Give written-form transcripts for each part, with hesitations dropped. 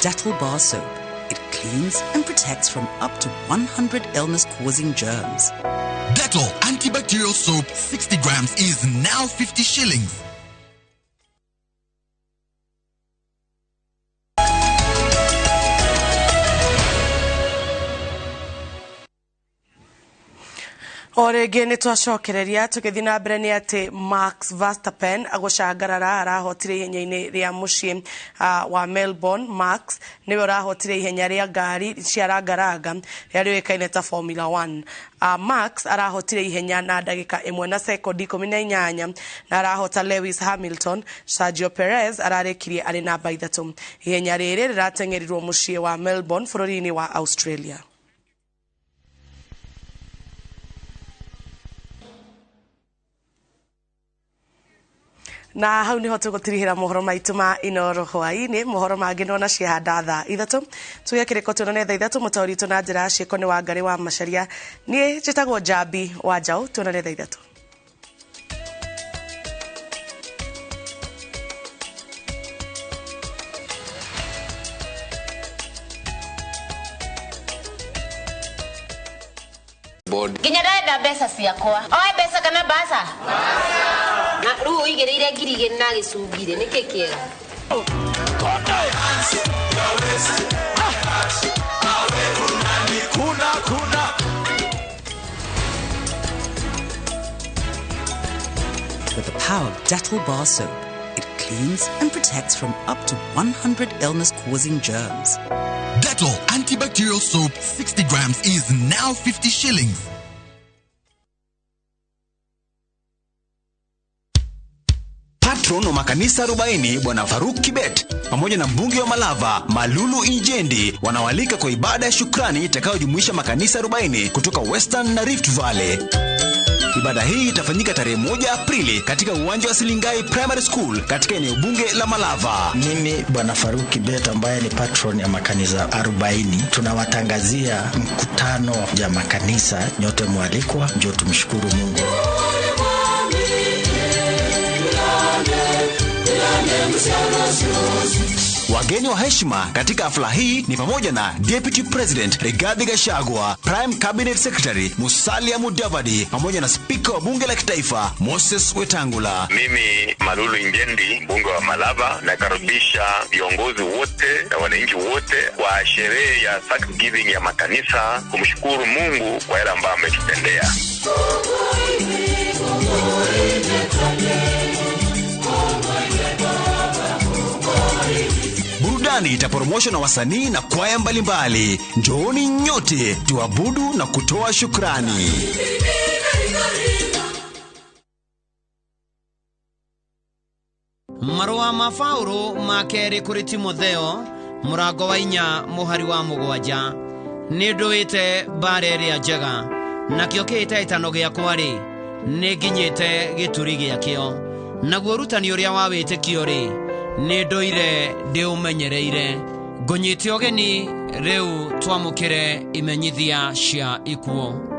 Dettol bar soap. It cleans and protects from up to 100 illness-causing germs. Dettol antibacterial soap 60 grams is now 50 shillings. O rĩngĩ nĩ twacokereria tũgĩthiĩ na mbere nĩ atĩ Max Verstappen agũcangarara arahotire ihenya-inĩ rĩa mũciĩ wa Melbourne. Max nĩwe ũrahotire ihenya rĩa ngari cia rangaranga rĩrĩa rĩũĩkaine ta Formula 1. Max arahotire ihenya na ndagĩka 1 na sekondi 18 na arahota Lewis Hamilton. Sergio Perez ararĩkirie arĩ namba 3. Ihenya rĩrĩ rĩrateng'erirwo mũciĩ wa Melbourne bũrũri-inĩ wa Australia. Na hau niho tũgũtirihĩra mohoro maitũ ma Inooro hwaĩ-inĩ. Mohoro mangĩ nĩwona ciahanda thaa 3 tuge kĩrĩko tuonane thaa 3. Mũtaũri witũ na njĩra ya ciĩko nĩ Wangarĩ wa Macharia. Niĩ njĩtagwo Njambi wa Njaũ. Tuonane thaa 3. Nginya ndenda mbeca ciakwa. Oe mbeca kana mbaca? Na rĩu ũigĩrĩire 2000 na gĩcungire nĩkĩ kĩega? With the power of Dettol bar soap, it cleans and protects from up to 100 illness-causing germs. Dettol antibacterial soap 60 grams is now 50 shillings. Patron wa makanisa 40 Bwana Faruk Kibet pamoja na mbunge wa Malava Malulu Injendi wanawalika kwa ibada ya shukrani itakayojumuisha makanisa 40 kutoka Western na Rift Valley. Ibada hii itafanyika tarehe 1 Aprili katika uwanja wa Silingai Primary School katika eneo bunge la Malava. Mimi Bwana Faruk Kibet ambaye ni patron ya makanisa 40, tunawatangazia mkutano ya makanisa. Nyote mwalikwa, njoo tumshukuru Mungu. Wageni wa heshima katika hafla hii ni pamoja na Deputy President Rigathi Gachagua, Prime Cabinet Secretary Musalia Mudavadi pamoja na Spika wa Bunge la Kitaifa Moses Wetangula. Mimi Malulu Injendi, mbunge wa Malava, nakaribisha viongozi wote na wananchi wote kwa sherehe ya Thanksgiving ya makanisa, kumshukuru Mungu kwa yale ambayo ametutendea. Burudani itaporomoshwa na wasanii na kwaya mbalimbali. Njooni nyote tuabudu na kutoa shukrani. Marũa ma Paũlũ ma kerĩ kũrĩ Timotheo mũrango wa 4 mũhari wa 7. Nĩ ndũĩte mbara ĩrĩa njega, nakĩo kĩhĩtahĩtano gĩakwa-rĩ, nĩ nginyĩte gĩturi gĩakĩo. Naguo ũrutani ũrĩa wa wĩtĩkio-rĩ, nĩ ndũire ndĩũmenyereire. Ngũnyite ũgeni rĩu twamũkĩre imenyithia cia ikuũ.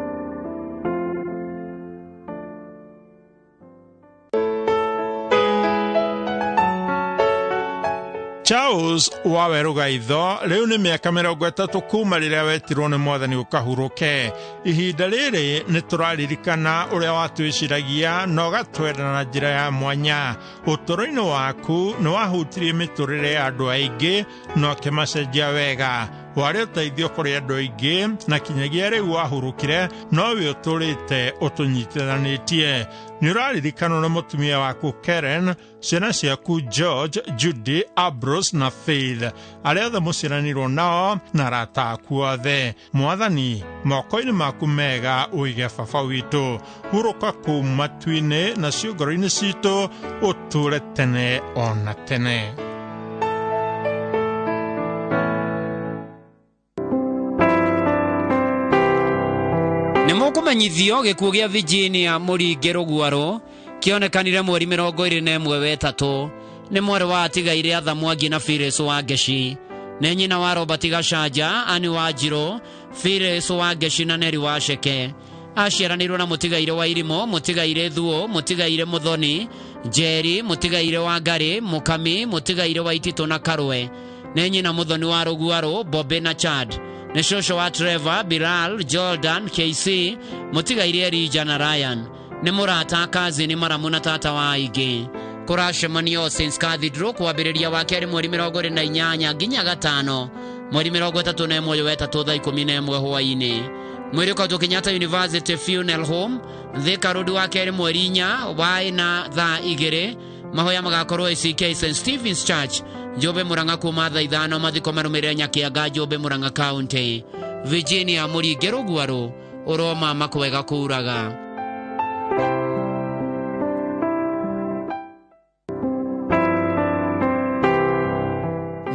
Charles Waweru Gaitho rĩu nĩ mĩaka 30 kuma rĩrĩa wetirwo nĩ mwathani ũkahurũke. Ihinda rĩrĩ nĩ tũraririkana ũrĩa watwĩciragia na ũgatwenda na njĩra ya mwanya. Ũtũũro-inĩ waku nĩ wahutirie mĩtũrĩre ya andũ aingĩ na ũkĩmacenjia wega. Warĩ ũteithio kũrĩ andũ aingĩ na kinyagia rĩu wahurũkire nowe ũtũrĩte ũtũnyitithanĩtie. Nĩ ũraririkanwo nĩ mũtumia waku Karen, ciana ciaku George, Judy, Ambrose na Faith, arĩa othe mũciaranirwo nao na arata aku othe. Mwathani, moko-inĩ maku mega ũige baba witũ, hurũka kũu matu-inĩ na ciongoro-inĩ citũ, ũtũũre tene ona tene. Nĩ mũkũmenyithio gĩkuũ gĩa Virginia Mũringe Rũguaro kĩonekanire mweri 21 wetatũ. Nĩ mwarĩ wa atigaire Arthur Mwangi na Phyllis wa Ngeci. Nĩ nyina wa Robert Gacanja, Anne wa Njirũ, Phyllis wa Ngeci na Neri wa Ceke. Aciaranĩirwo na mũtigaire wa Irimũ, mũtigaire Thuo, mũtigaire Mũthoni, Njeri, mũtigaire wa Ngarĩ, Mũkami, mũtigaire wa Ititũ na Karwe. Nĩ nyina Muthoni wa Rũguarũ, Bobe na Chad. Nĩ cũcũ wa Trevor, Bilal, Jordan, KC, mũtigaire Elija na Ryan. Nĩ mũrata, cousin, maramu na tata wa aingĩ. Kũracemanio Saints Cathedral kwambĩrĩria wa kerĩ mweri 28 nginya gatano mweri 31 wetatũ thaa 11 hwaĩ-inĩ. Mwĩrĩ ũkautwo Kenyatta University Funeral Home, Thika Road wa kerĩ mweri 4 wa 4 thaa 2. Mahoya magakorwo ACK St Stephen's Church, Njũmbĩ Murang'a kuma thaa 5. Mathiko marũmĩrĩre Nyakianga, Njũmbĩ Murang'a County. Virginia Mũringe Rũguarũ, ũroma makwega kũraga.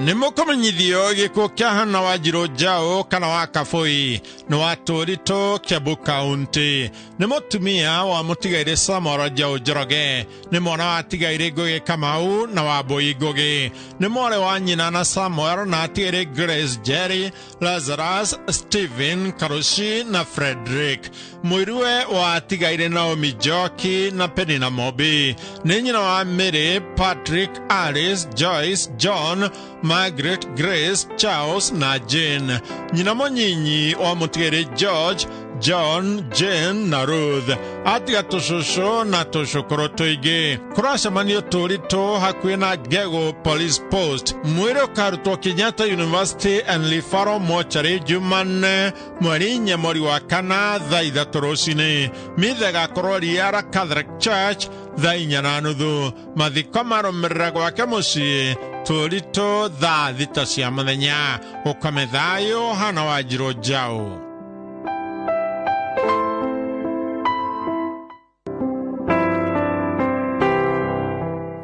Nĩ mũkũmenyithio gĩkuũ kĩa Hana Wanjirũ Njaũ kana wa Kabũi nĩ wa Tũritũ, Kiambu County. Nĩ mũtumia wa mũtigairĩ Samuel Njaũ Njoroge. Nĩ mwana wa atigairĩ Ngũgĩ Kamau na wa Mbũi Ngũgĩ. Nĩ mwarĩ wa nyina na Samuel na atigairĩ Grace Jerry, Lazarus, Stephen Karushi na Frederick. Mũiruwe wa atigairĩ Naomi Njoki na Penina Mobi. Nĩ nyina wa Mary, Patrick, Alice, Joyce, John, Margaret, Grace, Charles na Jane. Nyina mũnyinyi wa mũtigairĩ George, John, Jane na Ruth. Atiga tũcũcũ na tũcũkũrũ tũingĩ. Kũracemanio Tũritũ hakuhĩ na Ngegũ Police Post. Mwĩrĩ ũkarutwo Kenyatta University and Referral Mortuary Jumanne mweri 4 mweri wa 4 thaa 3 rũcinĩ. Mitha ĩgakorwo Riara Catholic Church thaa 4:30. Mathiko marũmĩrĩra gwake mũciĩ Tũritũ thaa 6 cia mũthenya. Ũkome thayũ. Hana Wanjirũ Njaũ.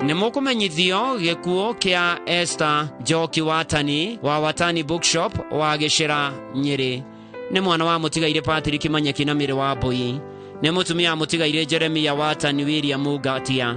Nĩ mũkũmenyithio gĩkuũ kĩa Esther Njoki Watani wa Watani Bookshop wa Gĩcĩra, Nyĩrĩ. Nĩ mwana wa mũtigairĩ Patrick Manyeki na Mĩrĩ wa Mbũi. Nĩ mũtumia wa mũtigairĩ Jeremia Watani William Ngatia.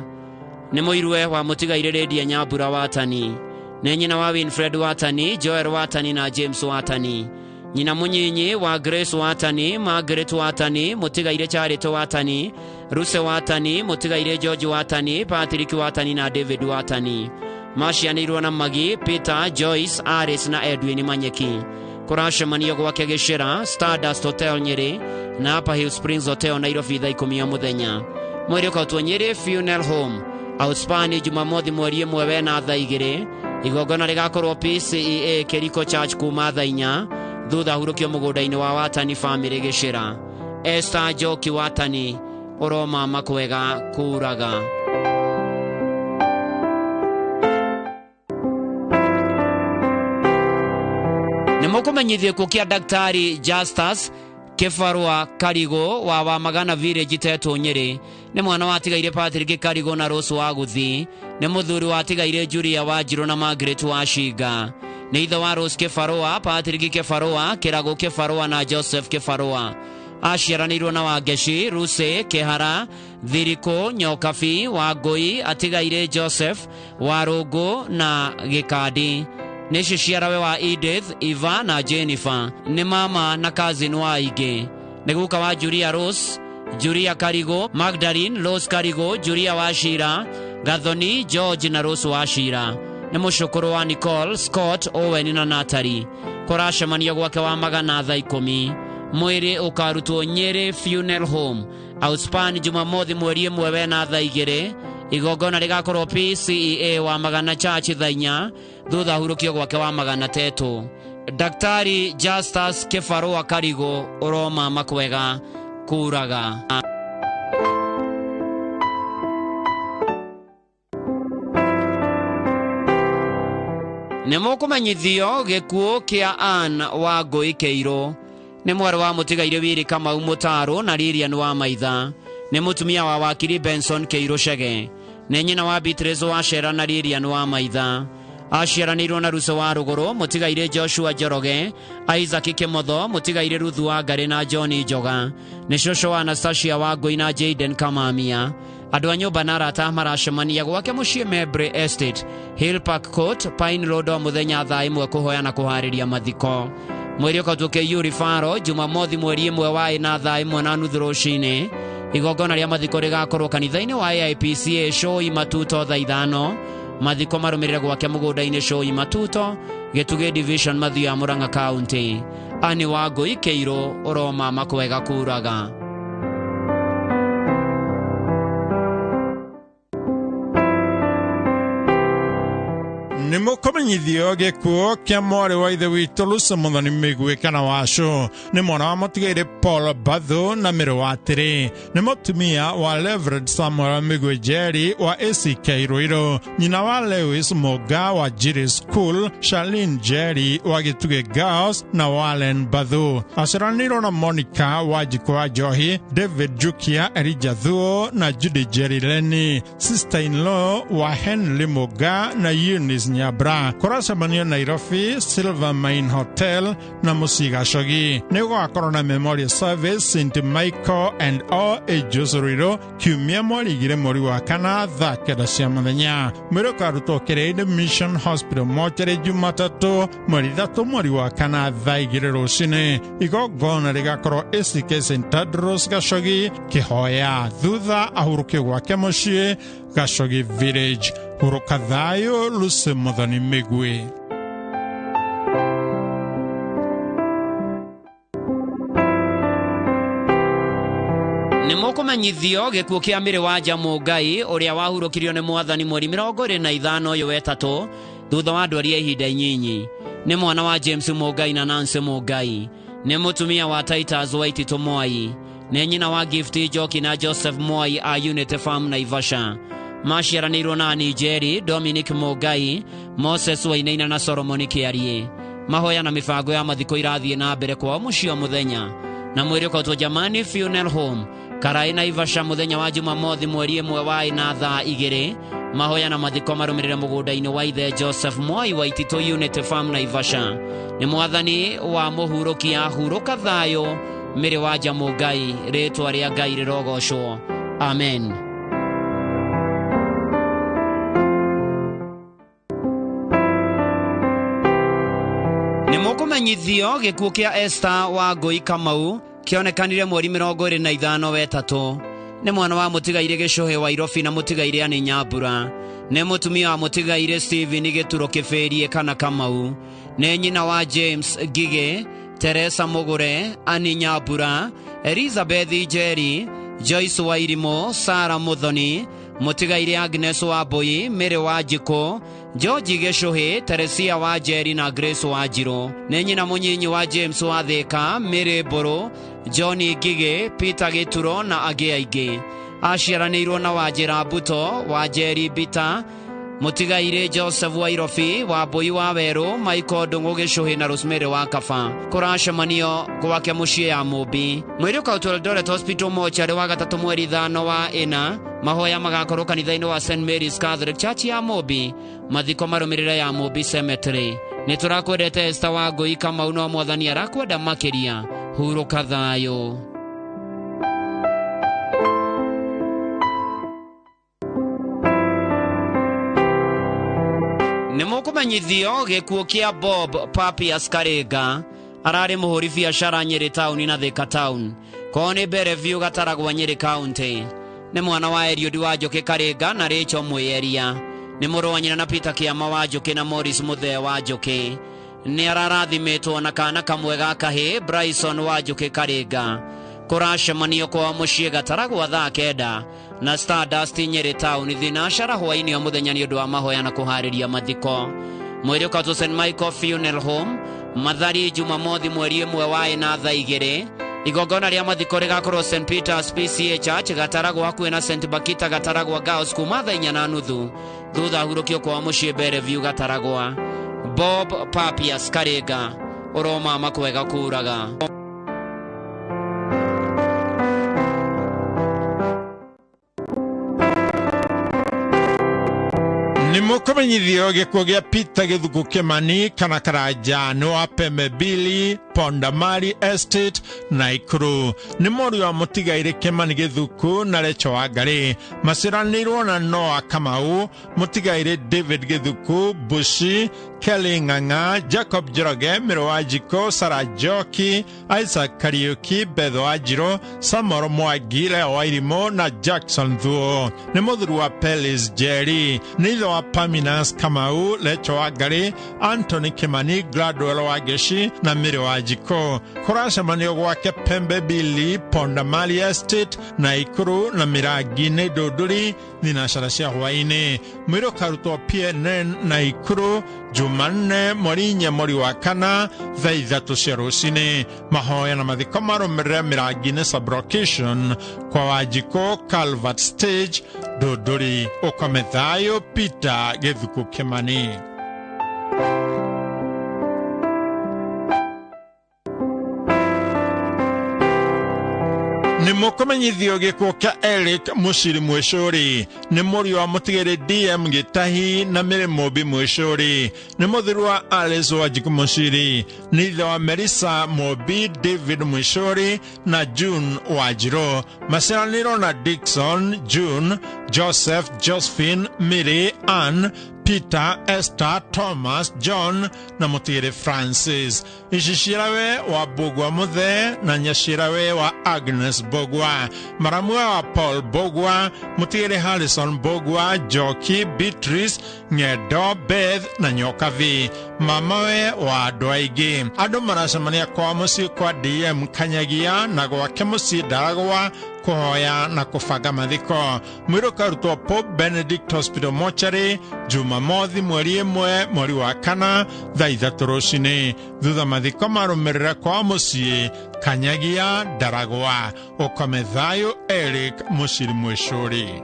Nĩ mũiruwe wa mũtigairĩ Lydia Nyambura Watani. Nĩ nyina wa Winfred Watani, Joel Watani na James Watani. Nyina mũnyinyi wa Grace Watani, Margaret Watani, mũtigairĩ Charity Watani, Ruse Watani, mũtigairĩ George Watani, Patrick Watani na David Watani. Macianĩirwo na Magi, Peter, Joyce, Alice na Edwin Manyeki. Kũracemanio gwake Gĩcĩra, Stardust Hotel Nyĩrĩ na Upper Hill Springs Hotel Nairobi thaa 10 ya mũthenya. Mwĩrĩ ũkautwo Nyĩrĩ Funeral Home, Outspan Jumamothi mweri 1 wena thaa 2. Igongona rĩgakorwo PCEA Kĩriko Church kuma thaa 4. Thutha hurũkio mũgũnda-inĩ wa Watani Family Gĩcĩra. Esther Njoki Watani, ũroma makwega kũraga. Nĩ mũkũmenyithio gĩkuũ kĩa Daktari Justus Kĩbarũa Karigũ wa Wamagana Village Tetũ Nyĩrĩ. Nĩ mwana wa atigaire Patrick Karigũ na Rose wa Gũthi. Nĩ mũthuri wa atigaire Julia Wanjirũ na Margaret wa Shinga. Nĩ ithe wa Rose Kĩbarũa, Patrick Kĩbarũa, Kĩragũ Kĩbarũa na Joseph Kĩbarũa. Aciaranĩirwo na Wangeci, Ruse, Kĩhara, Thirikũ, Nyokabi, Wangũi, atigaire Joseph, Warũngũ na Gĩkandi. Nĩ ciciarawe wa Edith, Eva na Jennifer. Nĩ mama na cousin wa aingĩ. Nĩ guka wa Julia Rose, Julia Karigũ, Magdalene Rose Karigũ, Julia wa Shira, Gathoni, George na Rose wa Shira. Nĩ mũcũkũrũ wa Nicole, Scott, Owen na Natalie. Kũracemanio gwake wa Magana thaa 10. Mwĩrĩ ũkarutwo Nyĩrĩ Funeral Home, Outspan Jumamothi mweri 1 wena thaa 2. Igongona rĩgakorwo PCEA wa Magana Church thaa 4. Thutha hurũkio gwake wa Magana Tetũ. Daktari Justus Kĩbarũa Karigũ, ũroma makwega kũraga. Nĩ mũkũmenyithio gĩkuũ kĩa Ann wa Ngũi Kĩirũ. Nĩ mwarĩ wa mũtigairĩ Willy Kamau Mũtarũ na Lilian wa Maitha. Nĩ mũtumia wa wakiri Benson Kĩirũ Chege. Nĩ nyina wa Beatrice wa Shera na Lilian wa Maitha. Aciaranĩirwo na Ruse wa Rũgũrũ, mũtigairĩ Joshua Njoroge, Isaac Kĩmotho, mũtigairĩ Ruthu wa Ngarĩ na John Njoga. Nĩ cũcũ wa Anastasia wa Ngũi na Jaden Kamamia. Andũ a nyũmba na arata maracemania gwake mũciĩ Mebri Estate, Hill Park Court, Pine Road o mũthenya thaa 1 kũhoya na kũharĩria mathiko. Mwĩrĩ ũkautwo KU Referral Jumamothi mweri 1 wa 4 thaa 1:30 rũcinĩ. Igongona rĩa mathiko rĩgakorwo kanitha-inĩ wa AIPCA Shoi Matuto thaa 5. Mathiko marũmĩrĩre gwake mũgũnda-inĩ Shoi Matuto, Gĩtugĩ Division Mathioya Murang'a County. Ani Wangũi Kĩirũ ũroma makwega kuraga. Nĩ mũkũmenyithio gĩkuũ kĩa mwarĩ wa ithe witũ Lucy Muthoni Mĩgui kana Wacũ. Nĩ mwana wa mũtigairĩ Paul Bathu na mĩrũ wa Atĩrĩ. Nĩ mũtumia wa Reverend Samuel Mĩgui Njeri wa ACK Ruiru, nyina wa Lewis Mũnga wa Njiri School, Charlene Njeri wa Gĩtugĩ Girls na Warren Bathu. Aciaranĩirwo na Monica wa Njikũ wa Njohi, David Jukia, Elijah Thuo na Judy Njeri Leni, sister-in-law wa Henry Mũnga na Eunice Nyabra. Kũracemanio Nairobi Silver Mine Hotel na mũciĩ Gacogi. Nĩ gũgakorwo na memorial service St Michael and All Angels Ruiru kiumia mweri 2 mweri wa 4 thaa 9 cia mũthenya. Mwĩrĩ ũkarutwo Kĩrĩainĩ Mission Hospital mocarĩ Jumatatũ mweri 3 mweri wa 4 thaa 2 rũcinĩ. Igongona rĩgakorwo ACK St Tadros Gacogi kĩhoya, thutha ahurũkio gwake mũciĩ Gacogi Village. Hurũka thayũ Lucy Muthoni Mĩgui. Nĩ mũkũmenyithio gĩkuũ kĩa Mĩrĩ wa Njamũngai ũrĩa wahurũkirio nĩ mwathani mweri 25 ũyũ wetatũ thutha wa ndwari ya ihinda inyinyi. Nĩ mwana wa James Mũngai na Nancy Mũngai. Nĩ mũtumia wa Titus Waititũ Mwai. Nĩ nyina wa Gift Njoki na Joseph Mwai a Unity Farm Naivasha. Maciaranĩirwo na Njeri, Dominic Mũngai, Moses Wainaina na Solomon Kĩarie. Mahoya na mĩbango ya mathiko irathiĩ na mbere kwao mũciĩ o mũthenya. Na mwĩrĩ ũkautwo Jamani Funeral Home Karaĩ Naivasha mũthenya wa Jumamothi mweri 1 wa 4 thaa 2. Mahoya na mathiko marũmĩrĩre mũgũnda-inĩ wa ithe Joseph Mwai wa Ititũ Unity Farm Naivasha. Nĩ mwathani wa mũhurũkia hurũka thayũ Mĩrĩ wa Njamũngai, rĩtwa rĩa Ngai rĩrogocwo. Amen. Nĩ mũkũmenyithio gĩkuũ kĩa Esther Wangũi Kamau kĩonekanire mweri 25 wetatũ. Nĩ mwana wa mũtigairĩ Gĩcũhĩ wa Irobi na mũtigairĩ Anĩ Nyambura. Nĩ mũtumia wa mũtigairĩ Stephen Gĩturo Kĩbĩrie kana Kamau. Nĩ nyina wa James Ngigĩ, Teresa Mũgũre, Anĩ Nyambura, Elizabeth Njeri, Joyce Wairimũ, Sarah Muthoni, mũtigairĩ Agnes Wambui, Mary Wanjikũ, George Gĩcũhĩ, Teresia wa Njeri na Grace Wanjirũ. Nĩ nyina mũnyinyi wa James wa Thĩka, Mary Mbũrũ, John Ngigĩ, Peter Gĩturo na angĩ aingĩ. Aciaranĩirwo na Wanjĩra Mbuto, Wanjeri Mbita, mũtigairĩ Joseph wa Irobi, Wambui wa Werũ, Michael Ndũng'ũ Gĩcũhĩ na Rosemary wa Kaba. Kũracemanio gwake mũciĩ ya Mũmbi. Mwĩrĩ ũkautwo Eldoret Hospital mocarĩ wa gatatũ mweri 5 wa 4. Mahoya magakorwo kanitha-inĩ wa St Mary's Catholic Church ya Mũmbi. Mathiko marũmĩrĩre ya Mũmbi Cemetery. Nĩ tũrakwendete Esther Wangũi Kamau no mwathani arakwenda makĩria. Hurũka thayũ. Nĩ mũkũmenyithio gĩkuũ kĩa Bob Papias Karinga ararĩ mũhũri biacara Nyĩrĩ Town na Thika Town. Kwao nĩ Bellevue Gataragwa Nyĩrĩ County. Nĩ mwana wa Eliud wa Njũkĩ Karinga na Rachel Mwĩeria. Nĩ mũrũ wa nyina na Peter Kĩama wa Njũkĩ na Morris Mũthee wa Njũkĩ. Nĩ ararathimĩtwo na kana kamwe ga kahĩĩ Bryson wa Njũkĩ Karinga. Kũracemanio kwao mũciĩ Gataragwa thaa 9 na Stardust Nyĩrĩ Town thinacara hwaĩ-inĩ o mũthenya nĩ ũndũ wa mahoya na kũharĩria mathiko. Mwĩrĩ ũkautwo St Michael Funeral Home Mathari Jumamothi mweri 1 wa 4 thaa 2. Igongona rĩa mathiko rĩgakorwo St Peters PCA Church Gataragwa hakuhĩ na St Bakita Gataragwa Girls kuma thaa 4:30. Thutha ahurũkio kwao mũciĩ Bellevue Gataragwa. Bob Papias Karinga ũroma makwega kuraga. Nĩ mũkũmenyithio gĩkuũ gĩa Peter Gĩthuku Kĩmani kana Karanja nĩ wa Pembe Bili, Pondamali Estate, Naikuru. Nĩ mũriũ wa mũtigairĩ Kĩmani Gĩthuku na Recho Wangarĩ. Maciaranĩirwo na Noah Kamau, mũtigairĩ David Gĩthuku, Bushi, Kelly Ng'ang'a, Jacob Njoroge, Mĩrũ wa Njikũ, Sarah Njoki, Isaac Kariuki, Beth Wanjirũ, Samuel Mwangi, Leo Wairimũ na Jackson Thuo. Nĩ mũthuri wa Pelis Njeri. Nĩ ithe wa Paminas Kamau, Lecho Wangarĩ, Anthony Kimani, Gladwell Wangeci na Mĩrĩ wa Njikũ. Kũracemanio gwake Pembe Bili, Pondamali Estate, Naikuru na Mĩrangi-inĩ Ndũndũri, thinacara cia hwaĩ-inĩ. Mwĩrĩ ũkarutwo PNN Naikuru Jumanne mweri 4 mweri wa 4 thaa 3 cia rũcinĩ. Mahoya na mathiko marũmĩrĩre Mĩrangi-inĩ sublocation kwa Wanjikũ Calvert Stage Ndũndũri. Ũkome thayũ. Peter Gĩthuku Kĩmani. Nĩ mũkũmenyithio gĩkuũ kĩa Eric Mũciri Mwĩcũri. Nĩ mũriũ wa mũtigĩrĩ DM Gĩtahi na Mĩrĩ Mũmbi Mwĩcũri. Nĩ mũthuri wa Alice Wanjikũ Mũciri. Nĩ ithe wa Melissa Mũmbi, David Mwĩcũri na June Wanjirũ. Maciaranĩirwo na Dickson, June, Joseph, Josephine, Mary, Ann, Peter, Esther, Thomas, John na mũtigĩrĩ Francis. Icicirawe wa Mbũgua Mũthee na Nyacirawe wa Agnes Mbũgua. Maramwe wa Paul Mbũgua, mũtigĩrĩ Harrison Mbũgua, Njoki, Beatrice, Ng'endo, Beth na Nyokabi. Mamawe wa andũ aingĩ. Andũ maracemania kwa mũciĩ kwa DM Kanyagia na gwake mũciĩ Ndaragwa kũhoya na kũbanga mathiko. Mwĩrĩ ũkarutwo Pope Benedict Hospital Mortuary Jumamothi mweri 1 mweri wa 4 thaa 3 rũcinĩ. Thutha mathiko marũmĩrĩre kwa mũciĩ Kanyagia Ndaragwa. Ũkome thayũ. Eric Mũciri Mwĩcũri.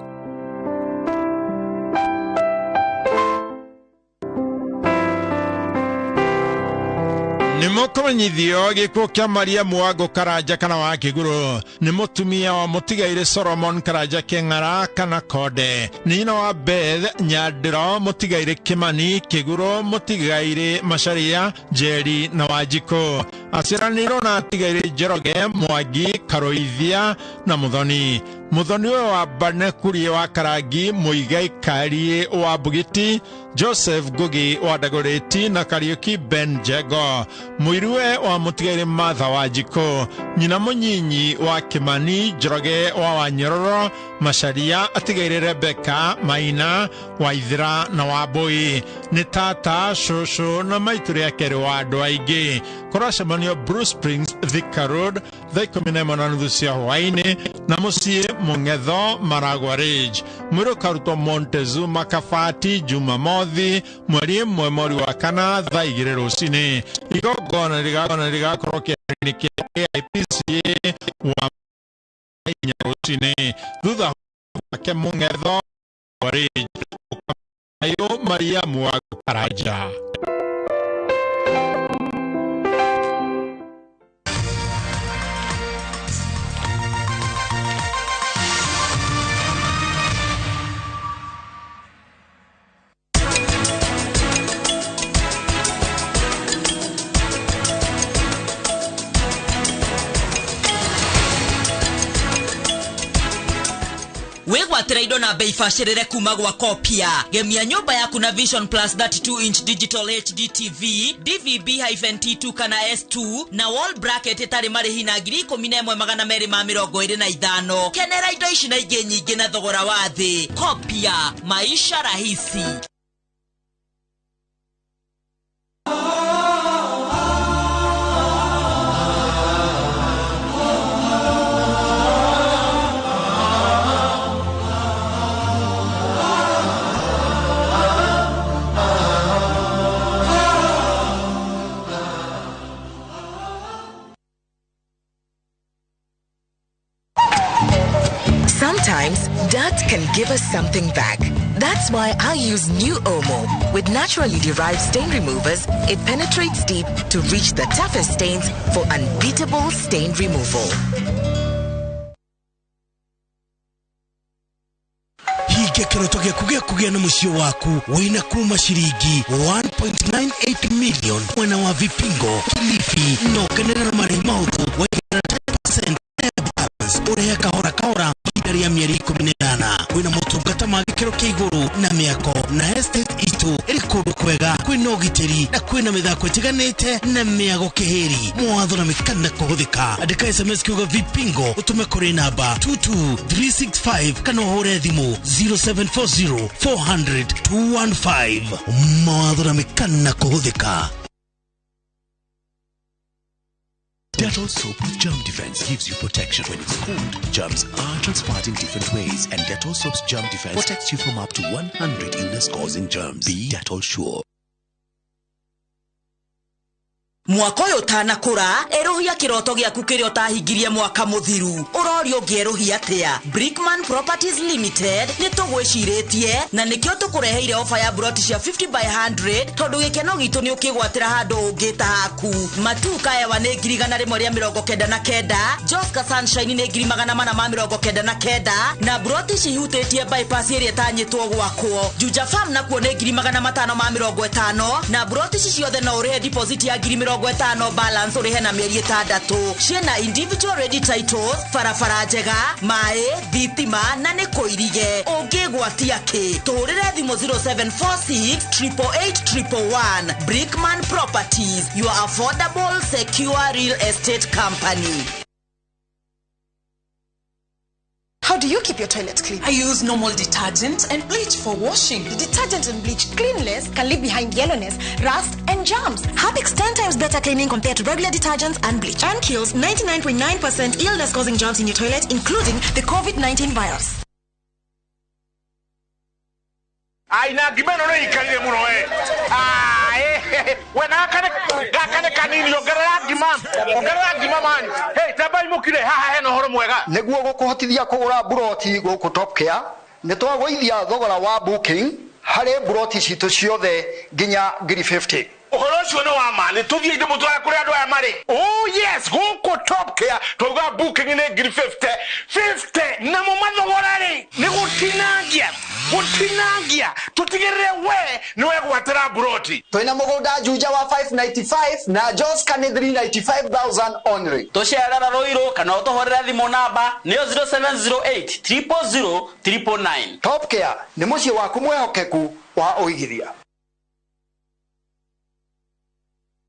Nĩ mũkũmenyithio gĩkuũ kĩa Maria Mwango Karanja kana wa Kĩgũrũ. Nĩ mũtumia wa mũtigairĩ Solomon Karanja Kĩng'ara kana Konde. Nĩ nyina wa Beth Nyandĩro, mũtigairĩ Kĩmani Kĩgũrũ, mũtigairĩ Macharia, Njeri na Wanjikũ. Aciaranĩirwo na atigairĩ Njoroge, Mwangi, Karũithia na Mũthoni. Mũthoni ũyũ wa Bane Kurie wa Karangi, Mũigai Kariĩ wa Mbugiti, Joseph Ngugi wa Dagoretti na Kariuki Ben Jego. Mũiruwe wa mũtigairĩ Martha Wanjikũ. Nyina mũnyinyi wa Kĩmani, Njoroge wa Wanyororo, Macharia, atigairĩ Rebecca, Maina, Waithĩra na Wambũi. Nĩ tata, cũcũ na maitũ rĩa kerĩ wa andũ aingĩ. Kũracemanio Bruce Springs, Thika Road, thaa 11:30 cia hwaĩ-inĩ na mũciĩ Mũng'etho, Maragwa Ridge. Mwĩrĩ ũkarutwo Montezuma Kabati Jumamothi mweri 1 mweri wa 4 thaa 2 rũcinĩ. Igongona rĩgakorwo kĩharo-inĩ kĩa AIPCA wa 4 rũcinĩ. Thutha wake Mũng'etho Ridge. Ayo Maria Mwango Karanja. Wĩgwatĩra indo na bei bacĩrĩre kuma gwa Kopia. Gemia nyũmba yaku na Vision Plus 32 inch digital HD TV, DVB-T2 kana S2 na wall bracket ĩtarĩ marĩhi na 11,225. Kenera indo ici na ingĩ nyingĩ na thogora wa thĩ. Kopia, maisha rahisi. Sometimes dirt can give us something back. That's why I use new Omo. With naturally derived stain removers, it penetrates deep to reach the toughest stains for unbeatable stain removal. Hingia kĩroto gĩaku gĩa kũgĩa na mũciĩ waku wĩna kuma ciringi 1.9 1.98 million mwena wa Vipingo, Kilifi, no kenera na marĩhi mahũthũ waigana 10% balance ũrĩhe kahora kahora ihinda rĩa mĩeri 18. Kwĩna motungata ma gĩkĩro kĩa igũrũ na mĩako na estate itũ ĩrĩ kũndũ kwega, kwĩna ũgitĩri na kwĩna mĩthako ĩtiganĩte na mĩago kĩhĩri. Mawatho na mĩkana kũhũthĩka. Andĩka SMS kiugo Vipingo ũtũme kũrĩ namba 22365 kana ũhũre thimũ 0740 400 215. Mawatho na mĩkana kũhũthĩka. Dettol soap with germ defense gives you protection when it's cold. Germs are transpired in different ways, and Dettol soap's germ defense protects you from up to 100 illness-causing germs. Be Dettol sure. Mwaka ũyũ ũtanakũra, erũhia kĩroto gĩaku kĩrĩa ũtahingirie mwaka mũthiru. Ũrorio ũngĩerũhia atĩa? Brickman Properties Limited nĩ tũgwĩcirĩtie na nĩkĩo tũkũreheire ofa ya broti cia 50 by 100 tondũ gĩkeno gitũ nĩ ũkĩgwatĩra handũ ũngĩta haku. Matuka Ewa nĩ 199,000, Joska Sunshine nĩ 499,000 na broti cihutĩtie bypass ĩrĩa ĩtanyĩtwo gwakwo. Juja Farm nakuo nĩ 550,000 na broti ici ciothe no ũrĩhe deposit ya 50,000 balance ũrĩhe na mĩeri 6 ciĩna individual ready titles, barabara njega, maĩ, thitima na nĩ kũirige. Ũngĩgwatia kĩ? Tũhũrĩre thimũ 0746 888 111. Brickman Properties, your affordable, secure real estate company. How do you keep your toilet clean? I use normal detergent and bleach for washing. The detergent and bleach cleanless can leave behind yellowness, rust, and germs. Harpic's 10 times better cleaning compared to regular detergents and bleach, and kills 99.9% illness-causing germs in your toilet, including the COVID-19 virus. Aina ngima ĩno nĩ ikarire mũno we. We gaka nĩ kanini, ongerera ngima, ongerera ngima man. Hey, tambai mũkire haha hena ũhoro mwega. Nĩguo gũkũhotithia kũgũra mburoti gũkũ Top Care, nĩ twagũithia thogora wa booking harĩ mburoti citũ ciothe nginya 50,000. Ũhoro ũcio nĩ wa ma, nĩ tũthiĩ ndĩmũtware kũrĩa andũ aya marĩ. Oh yes, gũkũ Top Care twauga booking nĩ 50,000 50, namo mathogora rĩ nĩ gũtinangia gũtinangia, tũtigĩrĩre we nĩ wegwatĩra mburoti. Twĩna mũgũnda Juja wa 595 na Joska nĩ 395,000 only. Tũcerera Rũirũ kana ũtũhũrĩre thimũ namba nĩyo 0708 000 999. Top Care nĩ mũciĩ waku mwĩhokeku wa ũigithia.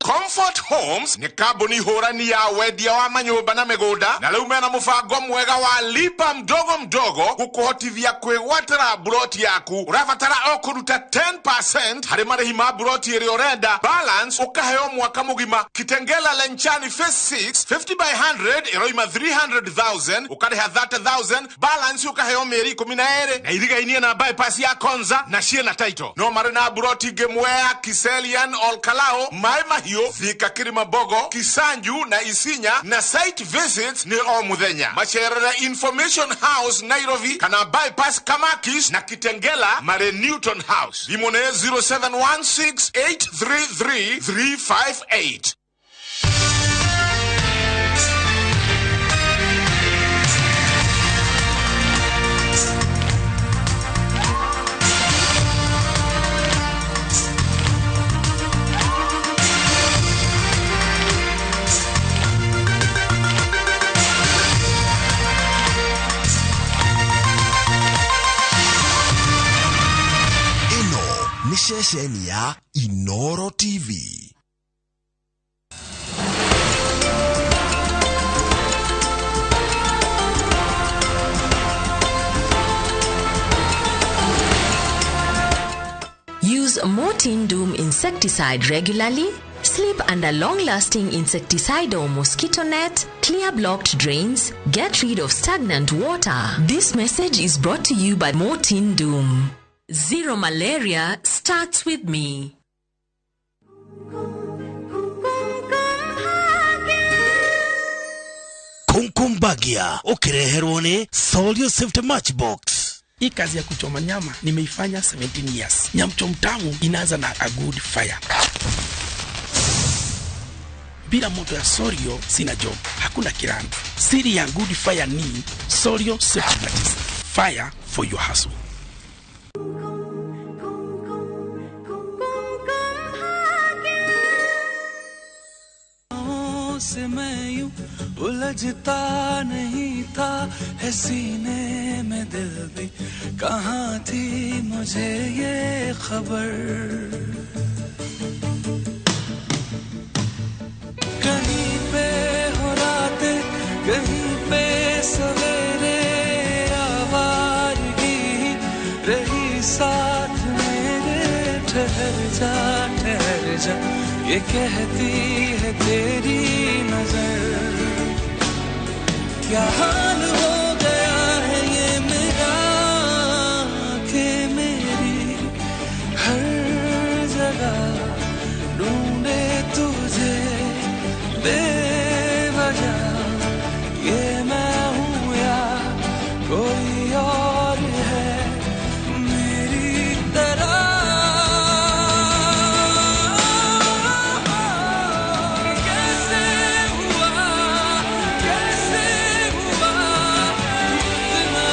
Comfort Homes nĩ kambuni hũrani ya wendia wa manyũmba na mĩgũnda, na rĩu mena mũbango mwega wa lipa mdogo mdogo gũkũhotithia kwĩgwatĩra mburoti yaku. Ũrabatara o kũruta 10% harĩ marĩhi ma mburoti ĩrĩa ũrenda, balance ũkaheo mwaka mũgima. Kitengela Lenchani Phase 6 50 by 100 ĩroima 300,000, ũkarĩha 30,000, balance ũkaheo mĩeri 12, na irigainie na bypass ya Konza na ciĩna title. No marĩ na mburoti ingĩ Mwea, Kiselian, Olkalao, Maĩ Mahiũ, Thika, Kilimambogo, Kisanju na Isinya, na site visits ni o muthenya. Macerere Information House Nairobi kana bypass Kamakis na Kitengela mare Newton House. Thimũ nĩ 0716 833 358. Nĩ ceceni ya Inoro TV. Use Mortein Doom insecticide regularly. Sleep under long-lasting insecticidal mosquito net, clear blocked drains, get rid of stagnant water. This message is brought to you by Mortein Doom. Zero malaria starts with me. Kumkumbagia ukireherwo ni Solio Safety Matchbox. Hii kazi ya kuchoma nyama nimeifanya 17 years. Nyamcho mtamu inaanza na a good fire. Bila moto ya Sorio sina job, hakuna kiranda. Siri ya good fire ni Sorio Safety Matches. Fire for your hustle. से मैं यूं उलझता नहीं था, है सीने में दिल भी कहाँ थी मुझे ये खबर। कहीं पे हो रातें, कहीं पे सवेरे, आवारगी रही साथ मेरे। ठहर जा ठहर जा ये कहती है तेरी नजर, क्या हाल हो गया है ये मेरा कि मेरी हर जगह ढूंढे तुझे बेवजह, ये मैं हूँ या कोई और है मेरी तरह। कैसे हुआ कैसे हुआ इतना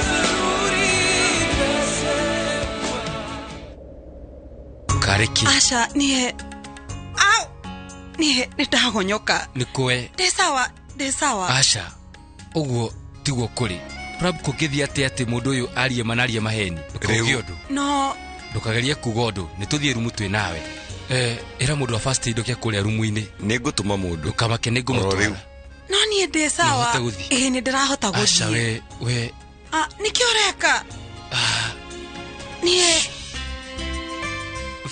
जरूरी कैसे हुआ। Kariki Aca niĩ au niĩ nĩ ndagonyoka. Nĩ kũe. Ndĩ sawa, ndĩ sawa. Aca ũguo tiguo kũrĩ. Prab kũngĩthiĩ atĩa atĩ mũndũ ũyũ arie manarie maheni? Ndũkauge ũndũ. No ndũkagerie kuga ũndũ, nĩ tũthiĩ rumu twĩ nawe. Ĩra mũndũ wa first aid oke kũrĩa rumu-inĩ. Nĩ ngũtũma mũndũ. Ndũkamake, nĩ ngũmũtwara. No niĩ ndĩ sawa. Nĩũhote gũthiĩ? Ĩĩ nĩ ndĩrahota Aca gũthiĩ. we Ah, nĩkĩ ũreka? Niĩ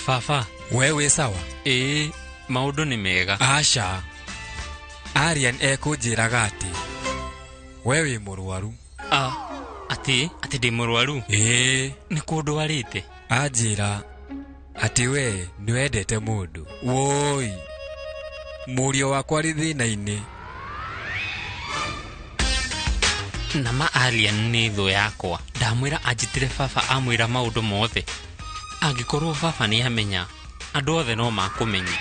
Baba we wĩ sawa? Ĩĩ, maũndũ nĩ mega. Aca Arian ekũnjĩraga atĩ we wĩ mũrwaru. Ah, atĩ atĩ ndĩ mũrwaru? Ĩĩ. Nĩ kũ ndwarĩte? Anjĩra atĩ we nĩwendete mũndũ. Woi, mũriũ wakwa arĩ thĩna-inĩ. Nama Arian nĩ thũ yakwa. Ndamwĩra anjĩtĩre baba amwĩra maũndũ mothe. Angĩkorwo baba nĩ amenya, andũ othe no makũmenya.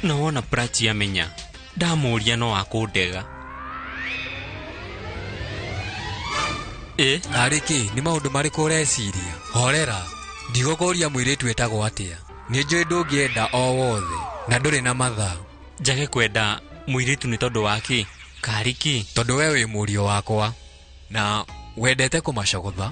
Na wona Prachi amenya, ndamũria no akũndega. Arĩ kĩ nĩ maũndũ marĩkũ ũreciria? Horera, ndigũkũria mũirĩtu etagwo atĩa. Nĩ njũĩ ndũngĩenda o wothe na ndũrĩ na mathaa. Njage kwenda mũirĩtu nĩ tondũ wa kĩ? Karĩ kĩ? Tondũ we wĩ mũriũ wakwa na wendete kũmacogotha,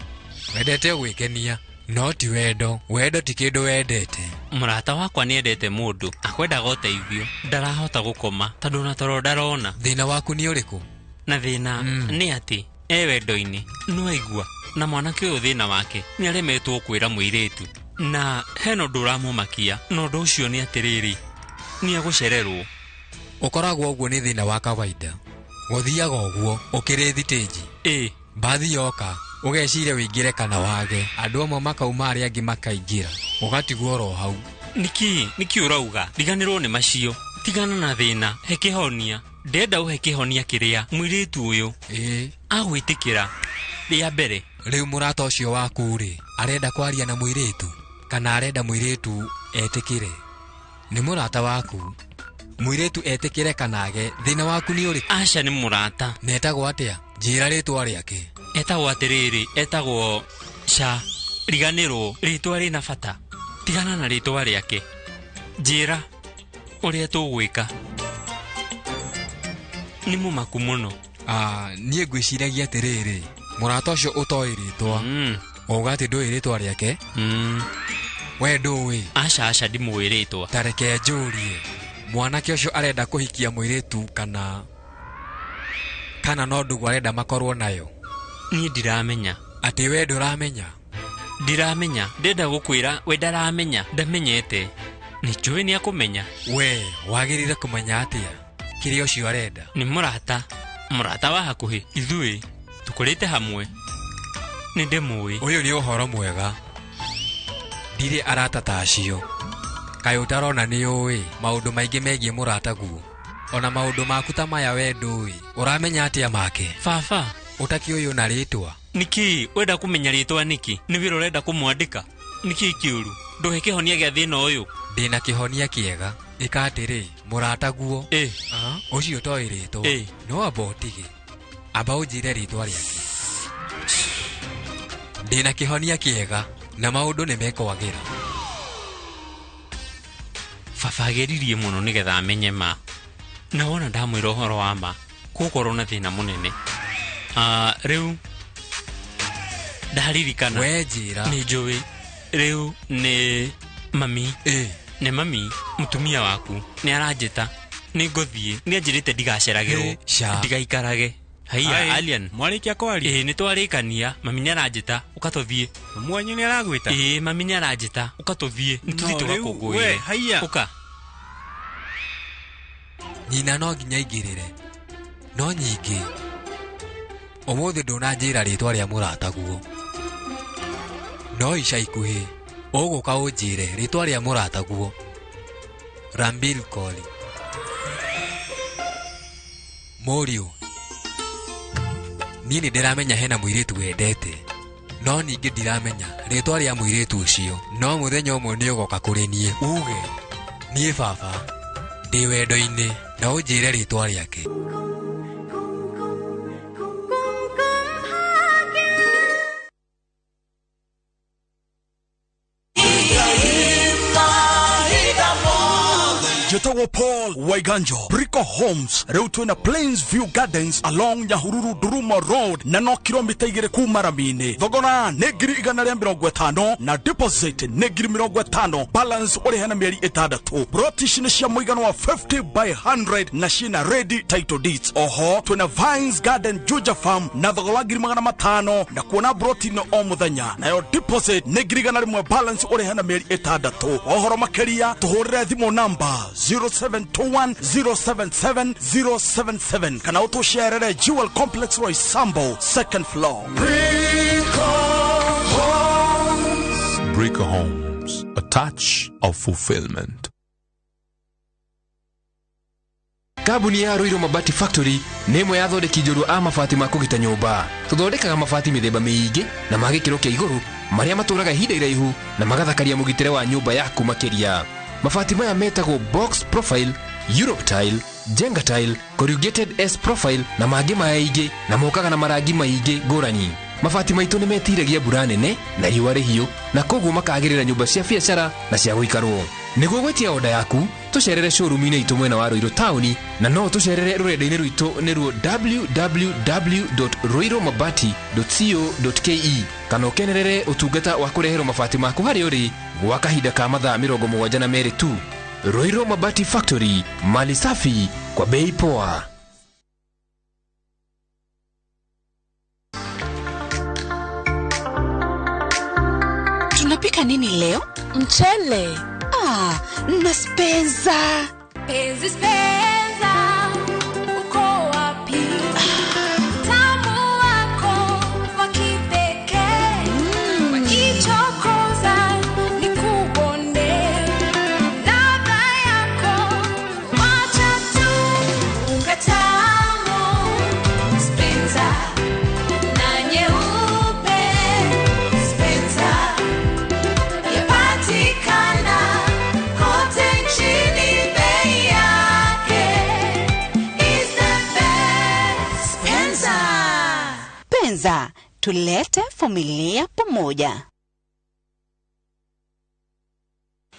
wendete gwĩkenia, no ti wendo. Wendo ti kĩndũ wendete. Mũrata wakwa nĩendete mũndũ akwendaga ũteithio, ndarahota gũkoma tondũ ona toro ndarona. Thĩna waku nĩ ũrĩkũ? Na thĩna nĩ atĩ e wendo-inĩ no aigua na mwanake ũyũ thĩna wake nĩ aremetwo kwĩra mũirĩtu, na hena ũndũ ũramũmakia, na ũndũ ũcio nĩ atĩrĩrĩ, nĩ agũcererwo. Ũkoragwo ũguo nĩ thĩna wa kawaida. Gũthiaga ũguo ũkĩrĩ thitĩnji. Ĩ mbathi yoka ũgeciria wĩingĩre kana wage, andũ amwe makauma arĩa angĩ makaingĩra, ũgatigwo oro hau. Nĩkĩ nĩkĩ ũrauga? Riganĩrwo nĩ macio, tigana na thĩna, he kĩhonia. Ndenda ũhe kĩhonia kĩrĩa mũirĩtu ũyũ agwĩtĩkĩra rĩa mbere. Rĩu mũrata ũcio waku rĩ, arenda kwaria na mũirĩtu kana arenda mũirĩtu etĩkĩre? Nĩ mũrata waku, mũirĩtu etĩkĩre kana age, thĩna waku nĩ ũrĩkũ? Aca nĩ mũrata. Na etagwo atĩa? Njĩra rĩtwa rĩake. Etagwo atĩrĩrĩ, etagwo Ca. Riganĩrwo rĩtwa rĩna bata, tigana na rĩtwa rĩake. Njĩra ũrĩa tũgwĩka. Nĩ mũmaku mũno. Niĩ ngwĩciragia atĩrĩrĩ, mũrata ũcio ũtoĩ rĩtwa, ũga atĩ ndũĩ rĩtwa rĩake. We ndũĩ? Aca aca ndimũĩ rĩtwa. Ta reke njũrie, mwanake ũcio arenda kũhikia mũirĩtu kana no ndũgũ arenda makorwo nayo? Niĩ ndiramenya. Atĩ we ndũramenya? Ndiramenya. Ndenda gũkwĩra we ndaramenya, ndamenyete. Nĩ njũĩ nĩ akũmenya. We wagĩrĩire kũmenya atĩa kĩrĩa ũcio arenda? Nĩ mũrata, mũrata wa hakuhĩ. Ithuĩ tũkũrĩte hamwe, nĩ ndĩmũĩ. Ũyũ nĩ ũhoro mwega. Ndirĩ arata ta acio. Kaĩ ũtarona nĩ ũĩ maũndũ maingĩ megiĩ mũrataguo? Ona maũndũ maku ta maya we ndũĩ. Ũramenya atĩa make? Baba, ũtakĩũyũ na rĩtwa? Nĩkĩ wenda kũmenya rĩtwa nĩkĩ? Nĩ wĩra ũrenda kũmwandĩka? Nĩkĩ kĩũru? Ndũhe kĩhonia gĩa thĩna ũyũ. Ndĩna kĩhonia kĩega. Ĩka atĩrĩ, mũrataguo ũcio ũtoĩ rĩtwa, no amba ũtige, amba ũnjĩre rĩtwa rĩake. Ndĩna kĩhonia kĩega na maũndũ nĩ mekwagĩra. Baba ageririe mũno nĩgetha amenye ma. Na wona ndamwĩra ũhoro wa ma gũkorwo na thĩna mũnene. Rĩu ndaririkana. We njĩra. Nĩ njũĩ. Rĩu nĩ mami. Nĩ mami mũtumia waku nĩ aranjĩta nĩ ngũthiĩ. Nĩ anjĩrĩte ndigaceragĩrwo ndigaikarage. Haiya alien. Mwarĩkia kwaria? Ĩĩ nĩ twarĩkania. Mami nĩ aranjĩta ũka tũthiĩ. Mami wanyu nĩ aragwĩta? Ĩĩ mami nĩ aranjĩta ũka tũthiĩ. Nĩ tũthiĩ tũgakũngũĩre. Haiya. Ũka. Nyina no nginya aingĩrĩre. No nyingĩ ũmũthĩ ndũnanjĩra rĩtwa rĩa mũrataguo. No ica ikuhĩ ũgũka ũnjĩre rĩtwa rĩa mũrataguo. Rambil Koli. Mũriũ, niĩ nĩ ndĩramenya hena mũirĩtu wendete. No ningĩ ndiramenya rĩtwa rĩa mũirĩtu ũcio. No mũthenya ũmwe nĩ ũgoka kũrĩ niĩ uge niĩ baba ndĩ wendo-inĩ na ũnjĩre rĩtwa rĩake. Njĩtagwo Paul Waiganjo, Brico Homes. Rĩu twĩna Plains View Gardens along Nyahururu Duruma Road na no kilomita 2 kuma rami-inĩ. Thogora nĩ 150,000 na deposit nĩ 50,000, balance ũrĩhe na mĩeri 6. Broti ici nĩ cia mũigana wa 50 by 100 na ciĩna ready title deeds. Oho twĩna Vines Garden Juja Farm na thogora wa 500,000 na kuona broti no o mũthenya, nayo deposit nĩ 100,000, balance ũrĩhe na mĩeri 6. Ũhoro makĩria tũhũrĩre thimũ namba 0721 077 077 kana ũtũcerere Jewel Complex Roysambu second floor. Brico Homes, a touch of fulfillment. Kambuni ya Ruiru Mabati Factory nĩ ĩmwe ya athondeki njorua a mabati ma kũgita nyũmba. Tũthondekaga mabati mĩthemba mĩingĩ na ma gĩkĩro kĩa igũrũ marĩa matũraga ihinda iraihu na magathakaria mũgitĩre wa nyũmba yaku makĩria. Mabati maya metagwo box profile, Europe tile, Jenga tile, corrugated S profile na mangĩ maingĩ na mokaga na marangi maingĩ ngũrani. Mabati maitũ nĩ metiragia mbura nene na riũa rĩhiũ na koguo makagĩrĩra nyũmba cia biacara na cia gũikarwo. Nĩguo gwĩtia oda yaku tũcerere showroom-inĩ itũ mwena wa Ruiru taũni na no tũcerere rũrenda-inĩ rwitũ nĩruo www.ruirumabati.co.ke kana ũkenerere ũtungata wa kũreherwo mabati maku harĩa ũrĩ gwa kahinda ka mathaa 72 tu. Ruiru Mabati Factory, mali safi kwa bei poa. Tunapika nini leo? Mchele. Ah, na spenza. Penzi spenza, uko wapi? Tamu wako wa kipekee. Wakichokoza ni kubonde. Ladha yako wacha tu. Unga tamu spenza na nyeupe spenza. Yapatikana kote nchini, bei yake is the best. Spenza. Penza, tulete familia pamoja.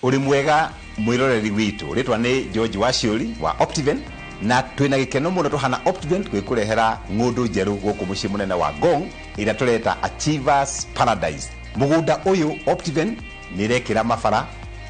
Uri mwega mwiroreri witu ritwa ni George Waciuri wa Optiven na twina gikeno muno tuhana Optiven gwikurehera ng'undu njeru guku mucii munene wa Ngong ira tureta Achievers Paradise. Mugunda uyu Optiven nirekira mabara,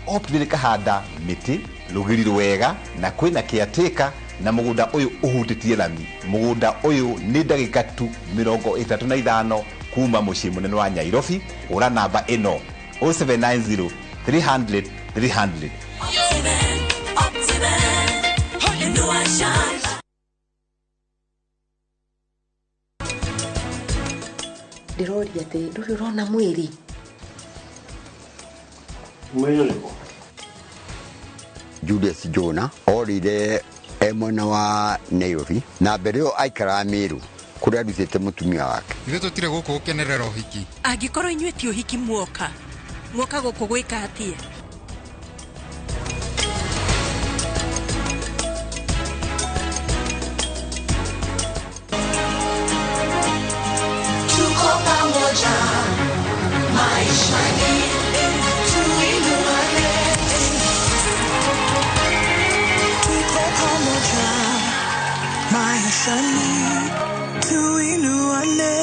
Optiven kahanda miti rugiri rwega na kwina caretaker na mugunda uyu uhutitie rami. Mugunda uyu ni ndagika tu 35 kuma mucii munene wa Nairobi. Ura namba ino 0790 300 300. Ndiroria atĩ ndũrĩ ũrona mwĩrĩ. Mwĩrĩ ũrĩkũ? Julius Jona orire e mwena wa Nairobi na mbere ĩyo aikaraga Meru kũrĩa arutĩte mũtumia wake. Ithuĩ tũtirĩ gũkũ gũkenerera ũhiki. Angĩkorwo inyuĩ ti ũhiki muoka, muoka gũkũ gwĩka atĩa? Tuko pamoja maishani, tuinuane. Tuko pamoja. Maishani tuinuane.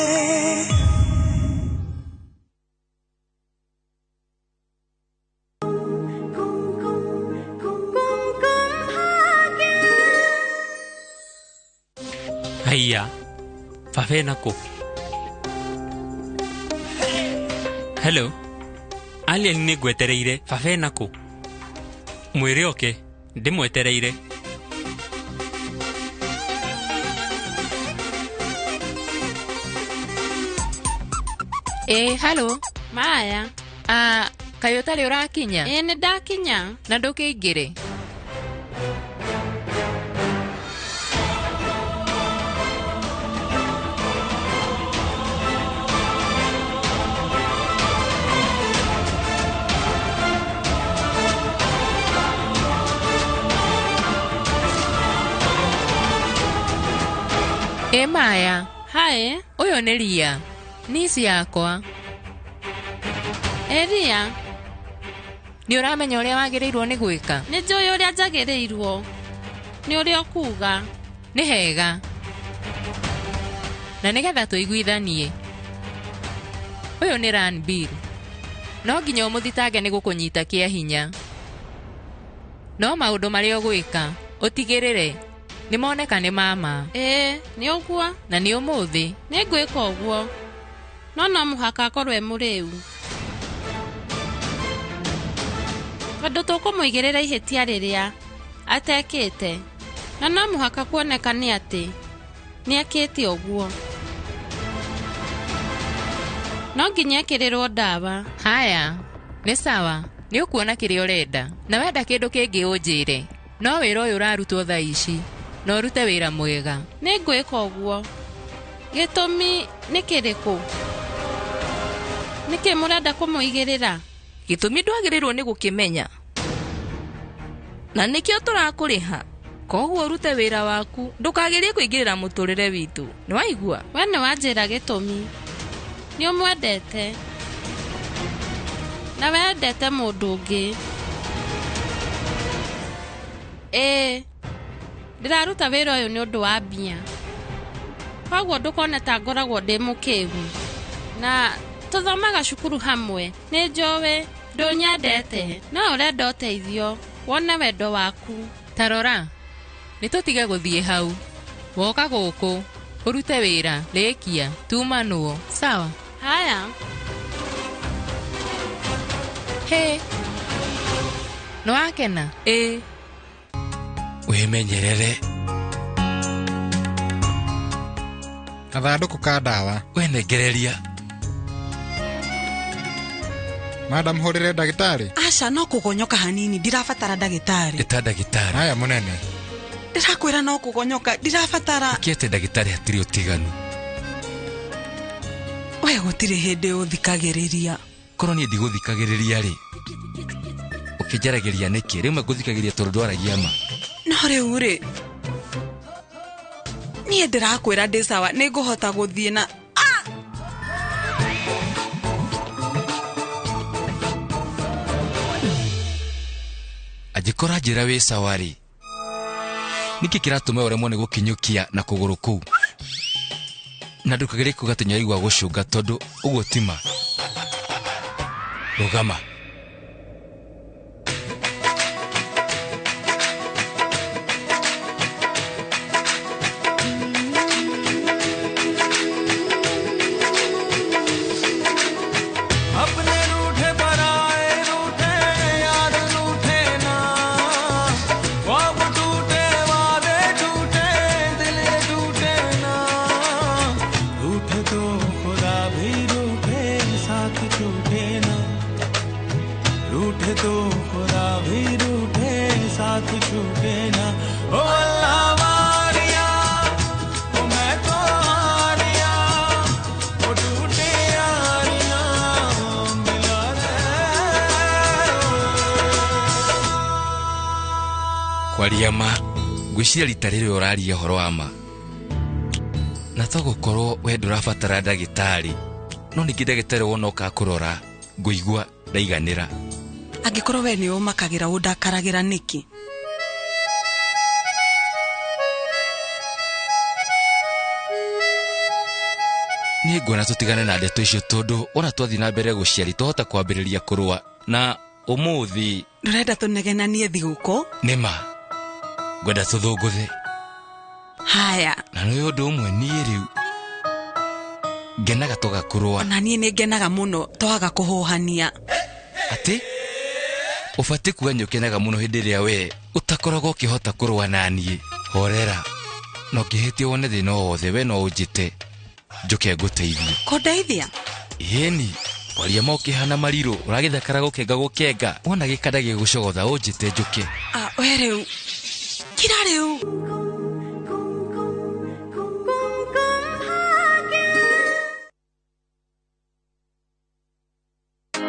Haiya, baba ena kũ? Hello, Alien nĩ ngwetereire. Baba ena kũ? Mwĩre oke, ndĩmwetereire. Ĩ, halo. Maya. Ah, kaĩ ũtarĩ ũrakinya? Ĩ, nĩ ndakinya. Na ndũkĩingĩre. Ĩ Maya. Haĩ. Ũyũ nĩ Ria. Nici yakwa. Ĩ Ria. Nĩ ũramenya ũrĩa wagĩrĩirwo nĩ gwĩka? Nĩ njũĩ ũrĩa njagĩrĩirwo. Nĩ ũrĩa ũkuga. Nĩ hega. Na nĩgetha tũiguithanie. Ũyũ nĩ Ranbir. No nginya ũmũthitange nĩ gũkũnyita kĩa hinya. No maũndũ marĩa ũgwĩka, ũtigĩrĩre nĩ moneka nĩ mama. Ĩĩ, nĩ ũguo. Na nĩ ũmũthĩ. Nĩ ngwĩka ũguo. No no mũhaka akorwo e mũrĩu. Tondũ tũkũmũigĩrĩra ihĩtia rĩrĩa atekĩte. Na no mũhaka kuonekane atĩ nĩekĩte ũguo. No nginya ekĩrĩrwo ndawa. Haya, nĩ sawa. Nĩ ũkuona kĩrĩa ũrenda. Na wenda kĩndũ kĩngĩ ũnjĩre. No wĩra ũyũ ũrarutwo thaa ici. Na ũrute wĩra mwega. Nĩ ngwĩka ũguo. Gĩtũmi nĩ kĩrĩkũ? Nĩkĩ mũrenda kũmũigĩrĩra? Gĩtũmi ndwagĩrĩirwo nĩ gũkĩmenya. Na nĩkĩo tũrakũrĩha. Koguo ũrute wĩra waku, ndũkagerie kũingĩrĩra mũtũrĩre witũ. Nĩwaigua? We nĩ wanjĩra gĩtũmi. Nĩ ũmwendete. Na wendete mũndũ ũngĩ. Ĩĩ, ndĩraruta wĩra ũyũ nĩ ũndũ wa mbia. Koguo ndũkone ta ngoragwo ndĩ mũkĩgu. Na tũthomaga cukuru hamwe. Nĩ njũĩ ndũnyendete, no ũrenda ũteithio wone wendo waku. Ta rora, nĩ tũtige gũthiĩ hau. Woka gũkũ, ũrute wĩra, rĩkia, tumanwo, sawa? Haya. Hĩ, nĩwakena? Ĩĩ. Wĩmenyerere. Gathandũkũ ka ndawa. Wenengereria. Madam, hũrĩre ndagĩtarĩ. Aca, no kũgonyoka hanini, ndirabatara ndagĩtarĩ. Ĩta ndagĩtarĩ. Haya mũnene. Ndĩrakwĩra no kũgonyoka, ndirabatara. Ũkĩete ndagĩtarĩ hatirĩ ũtiganu. We gũtirĩ hĩndĩ ũthikagĩrĩria. Korwo niĩ ndigũthikagĩrĩria rĩ, ũkĩnjaragĩria nĩkĩ? Rĩmwe ngũthikagĩrĩria tondũ ndwaragia ma. No rĩu rĩ, niĩ ndĩrakwĩra ndĩ sawa, nĩ ngũhota gũthiĩ na Angĩkorwo anjĩra wĩ sawa rĩ, nĩkĩ kĩratũma ũremwo nĩ gũkinyũkia na kũgũrũ kũu? Na ndũkagerie kuuga atĩ nĩũraigua gũcũnga tondũ ũguo ti ma. Rũgama. अपने रूठे पराए रूठे यार रूठे ना, ख्वाब टूटे वादे टूटे दिल ये टूटे ना, रूठे तो खुदा भी रूठे साथ छूटे ना, रूठे तो खुदा भी रूठे साथ छूटे ना, ओ अल्लाह वारिया ओ मैं तो हारिया, ओ टूटे यारियां मिला दे। Kwaria ma, ngwĩciria rita rĩrĩ ũraria ũhoro wa ma. Na to gũkorwo we ndũrabatara ndagĩtarĩ, no ningĩ ndagĩtarĩ wona ũka kũrora, ngũigua ndaiganĩra. Angĩkorwo we nĩ ũmakagĩra ũndakaragĩra nĩkĩ? Niĩ nguona tũtigane na ndeto icio tondũ ona twathiĩ na mbere gũciari twahota kwambĩrĩria kũrũa na ũmũthĩ. Ndũrenda tũnegenanie thigũkũ? Nĩma ngwenda tũthũngũthe. Haya. Na nĩ ũndũ ũmwe niĩ rĩu ngenaga twaga kũrũa. Ona niĩ nĩ ngenaga mũno twaga kũhũhania. Atĩ ũbatiĩ kuga nĩ ũkenaga mũno hĩndĩ ĩrĩa we ũtakoragwo ũkĩhota kũrũa na niĩ. Horera, na ũngĩhĩtia wone thĩna o wothe we no ũnjĩte njoke ngũteithie. Kũndeithia? Ĩni, kwaria ma ũkĩhana marirũ ũragĩthakara gũkenga gũkenga wona gĩkanda gĩgũcogotha ũnjĩte njoke. We rĩu kira rĩu.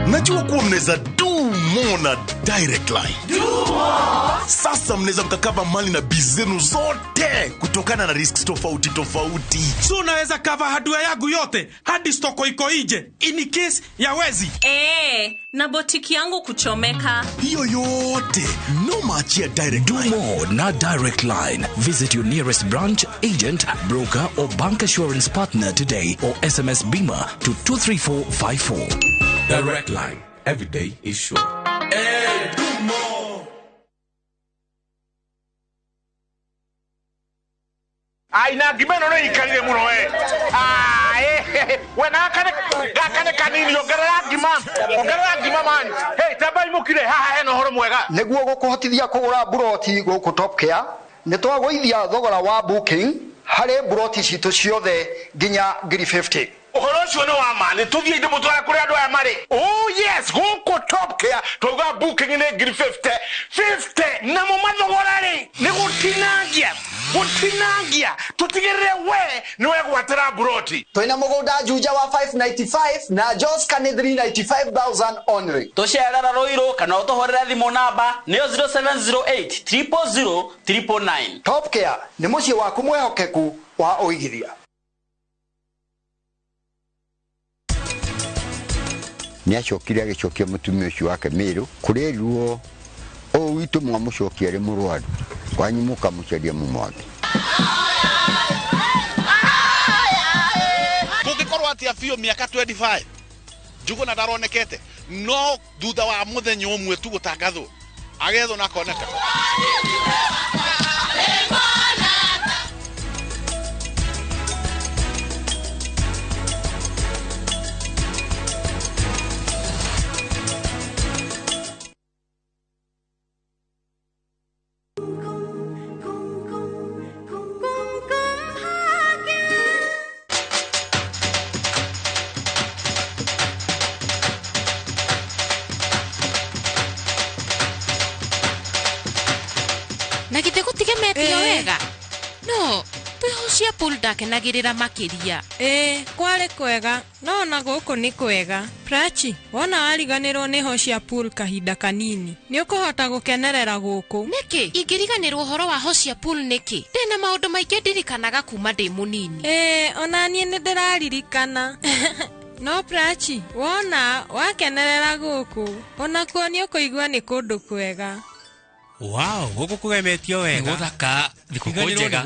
Najua kuwa mnaweza do more na Direct Line. Do more. Sasa mnaweza mkakava mali na biz zenu zote kutokana na risks tofauti tofauti. So unaweza cover hardware yangu yote hadi stoko iko nje in case ya wezi. Na botiki yangu kuchomeka. Hiyo yote no maachia Direct Line. Do more na Direct Line. Visit your nearest branch, agent, broker or bank assurance partner today or SMS BIMA to 23454. Direct Line. Every day is sure. Hey, do more. Aina ngimeno no ikarire muno we. We na gakane kanini ongerera ngima. Ongerera ngima man. Hey, tabai mukire haha hena horo mwega. Niguo gukuhotithia kugura buroti guku Top Care, ni twagũithia thogora wa booking harĩ buroti citũ ciothe nginya 50. Ũhoro ũcio nĩ wa ma, nĩ tũthiĩ ndĩmũtware kũrĩa andũ aya marĩ. Oh yes, gũkũ Top Care twauga booking nĩ ngiri 50. 50 namo mathogora rĩ nĩ gũtinangia. Gũtinangia tũtigĩrĩre we nĩ wegwatĩra buroti. Twĩna mũgũnda Juja wa 595 na Joska nĩ 395,000 only. Tũcerera Ruiru kana ũtũhũrĩre thimũ namba nĩyo 0708 000 999. Top Care nĩ mũciĩ waku mwĩhokeku wa ũigithia. Nĩ acokire agĩcokia mũtumia ũcio wake Mĩrũ kũrĩ ruo ũũ witũ mwamũcokia arĩ mũrwaru kwanyu mũkamũcaria mũmwake. Kũngĩkorwo atĩa biũ mĩaka 25 Njuguna ndaronekete no thutha wa mũthenya ũmwe tu gũtangathwo agethwo na akoneka. Na githĩ gũtigemetio wega? No, twĩhocia pool ndakenagĩrĩra makĩria. Kwarĩ kwega, no ona gũkũ nĩ kwega. Prachi, wona wariganĩrwo nĩ hocia pool kahinda kanini, nĩ ũkũhota gũkenerera gũkũ. Nĩkĩ? Ingĩriganĩrwo ũhoro wa hocia pool nĩkĩ? Ndĩna maũndũ maingĩ ndirikanaga kuma ndĩ mũnini. Ona niĩ nĩ ndĩraririkana. No Prachi, wona wakenerera gũkũ, onakuo nĩ ũkũigua nĩ kũndũ kwega. Wow, gũkũ kũgemetio wega. Gũthaka, thigũkũ njega.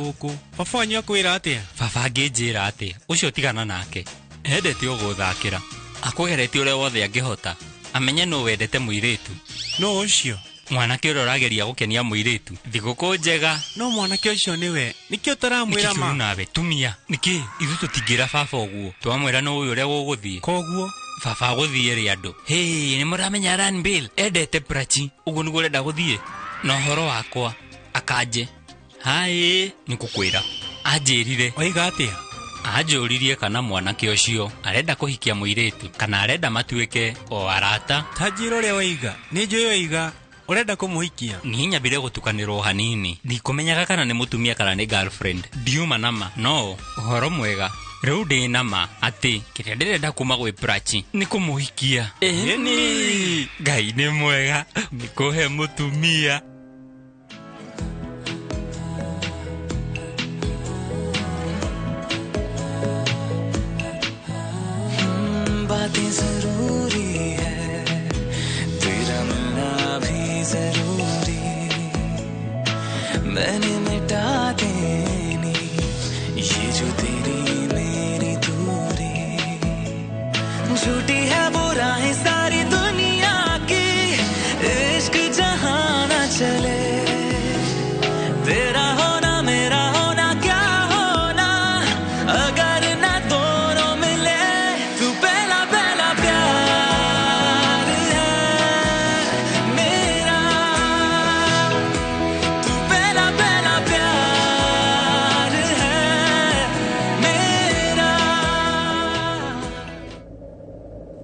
Baba wanyu akwĩra atĩa? Baba angĩnjĩra atĩa? Ũcio tigana nake. Endete o gũthakĩra. Akũgeretie ũrĩa wothe angĩhota. Amenye nũ wendete mũirĩtu. Nũ ũcio? Mwanake ũrĩa ũrageria gũkenia mũirĩtu. Thigũkũ njega. No mwanake ũcio nĩwe. Nĩkĩ ũtaramwĩra ma? Nĩkĩ nawe? Tumia. Nĩkĩ? Ithuĩ tũtingĩra baba ũguo. Twamwĩra nũ ũyũ ũrĩa gũgũthiĩ. Koguo? Baba agũthiĩ rĩ andũ. Hĩ, nĩ mũramenya Ranbill endete Prachi. Ũguo nĩguo ũrenda gũthiĩ? Na ũhoro wakwa akanje haĩ nĩ kũkwĩra anjĩrire. Oiga atĩa? Anjũririe kana mwanake ũcio arenda kũhikia mũirĩtu kana arenda matuĩke o arata. Ta njĩra ũrĩa waiga, nĩ njũĩ waiga ũrenda kũmũhikia. Niĩ nyambire gũtukanĩrwo hanini, ndikũmenyaga kana nĩ mũtumia kana nĩ girlfriend. Ndiuma nama, no ũhoro mwega rĩu ndĩ nama atĩ kĩrĩa ndĩrenda kuma gwĩ Prachi nĩ kũmũhikia. Ĩni Ngai nĩ mwega nĩ kũhe mũtumia. बातें जरूरी है तेरा मिलना भी जरूरी मैंने मिटा देनी ये जो तेरी मेरी दूरी।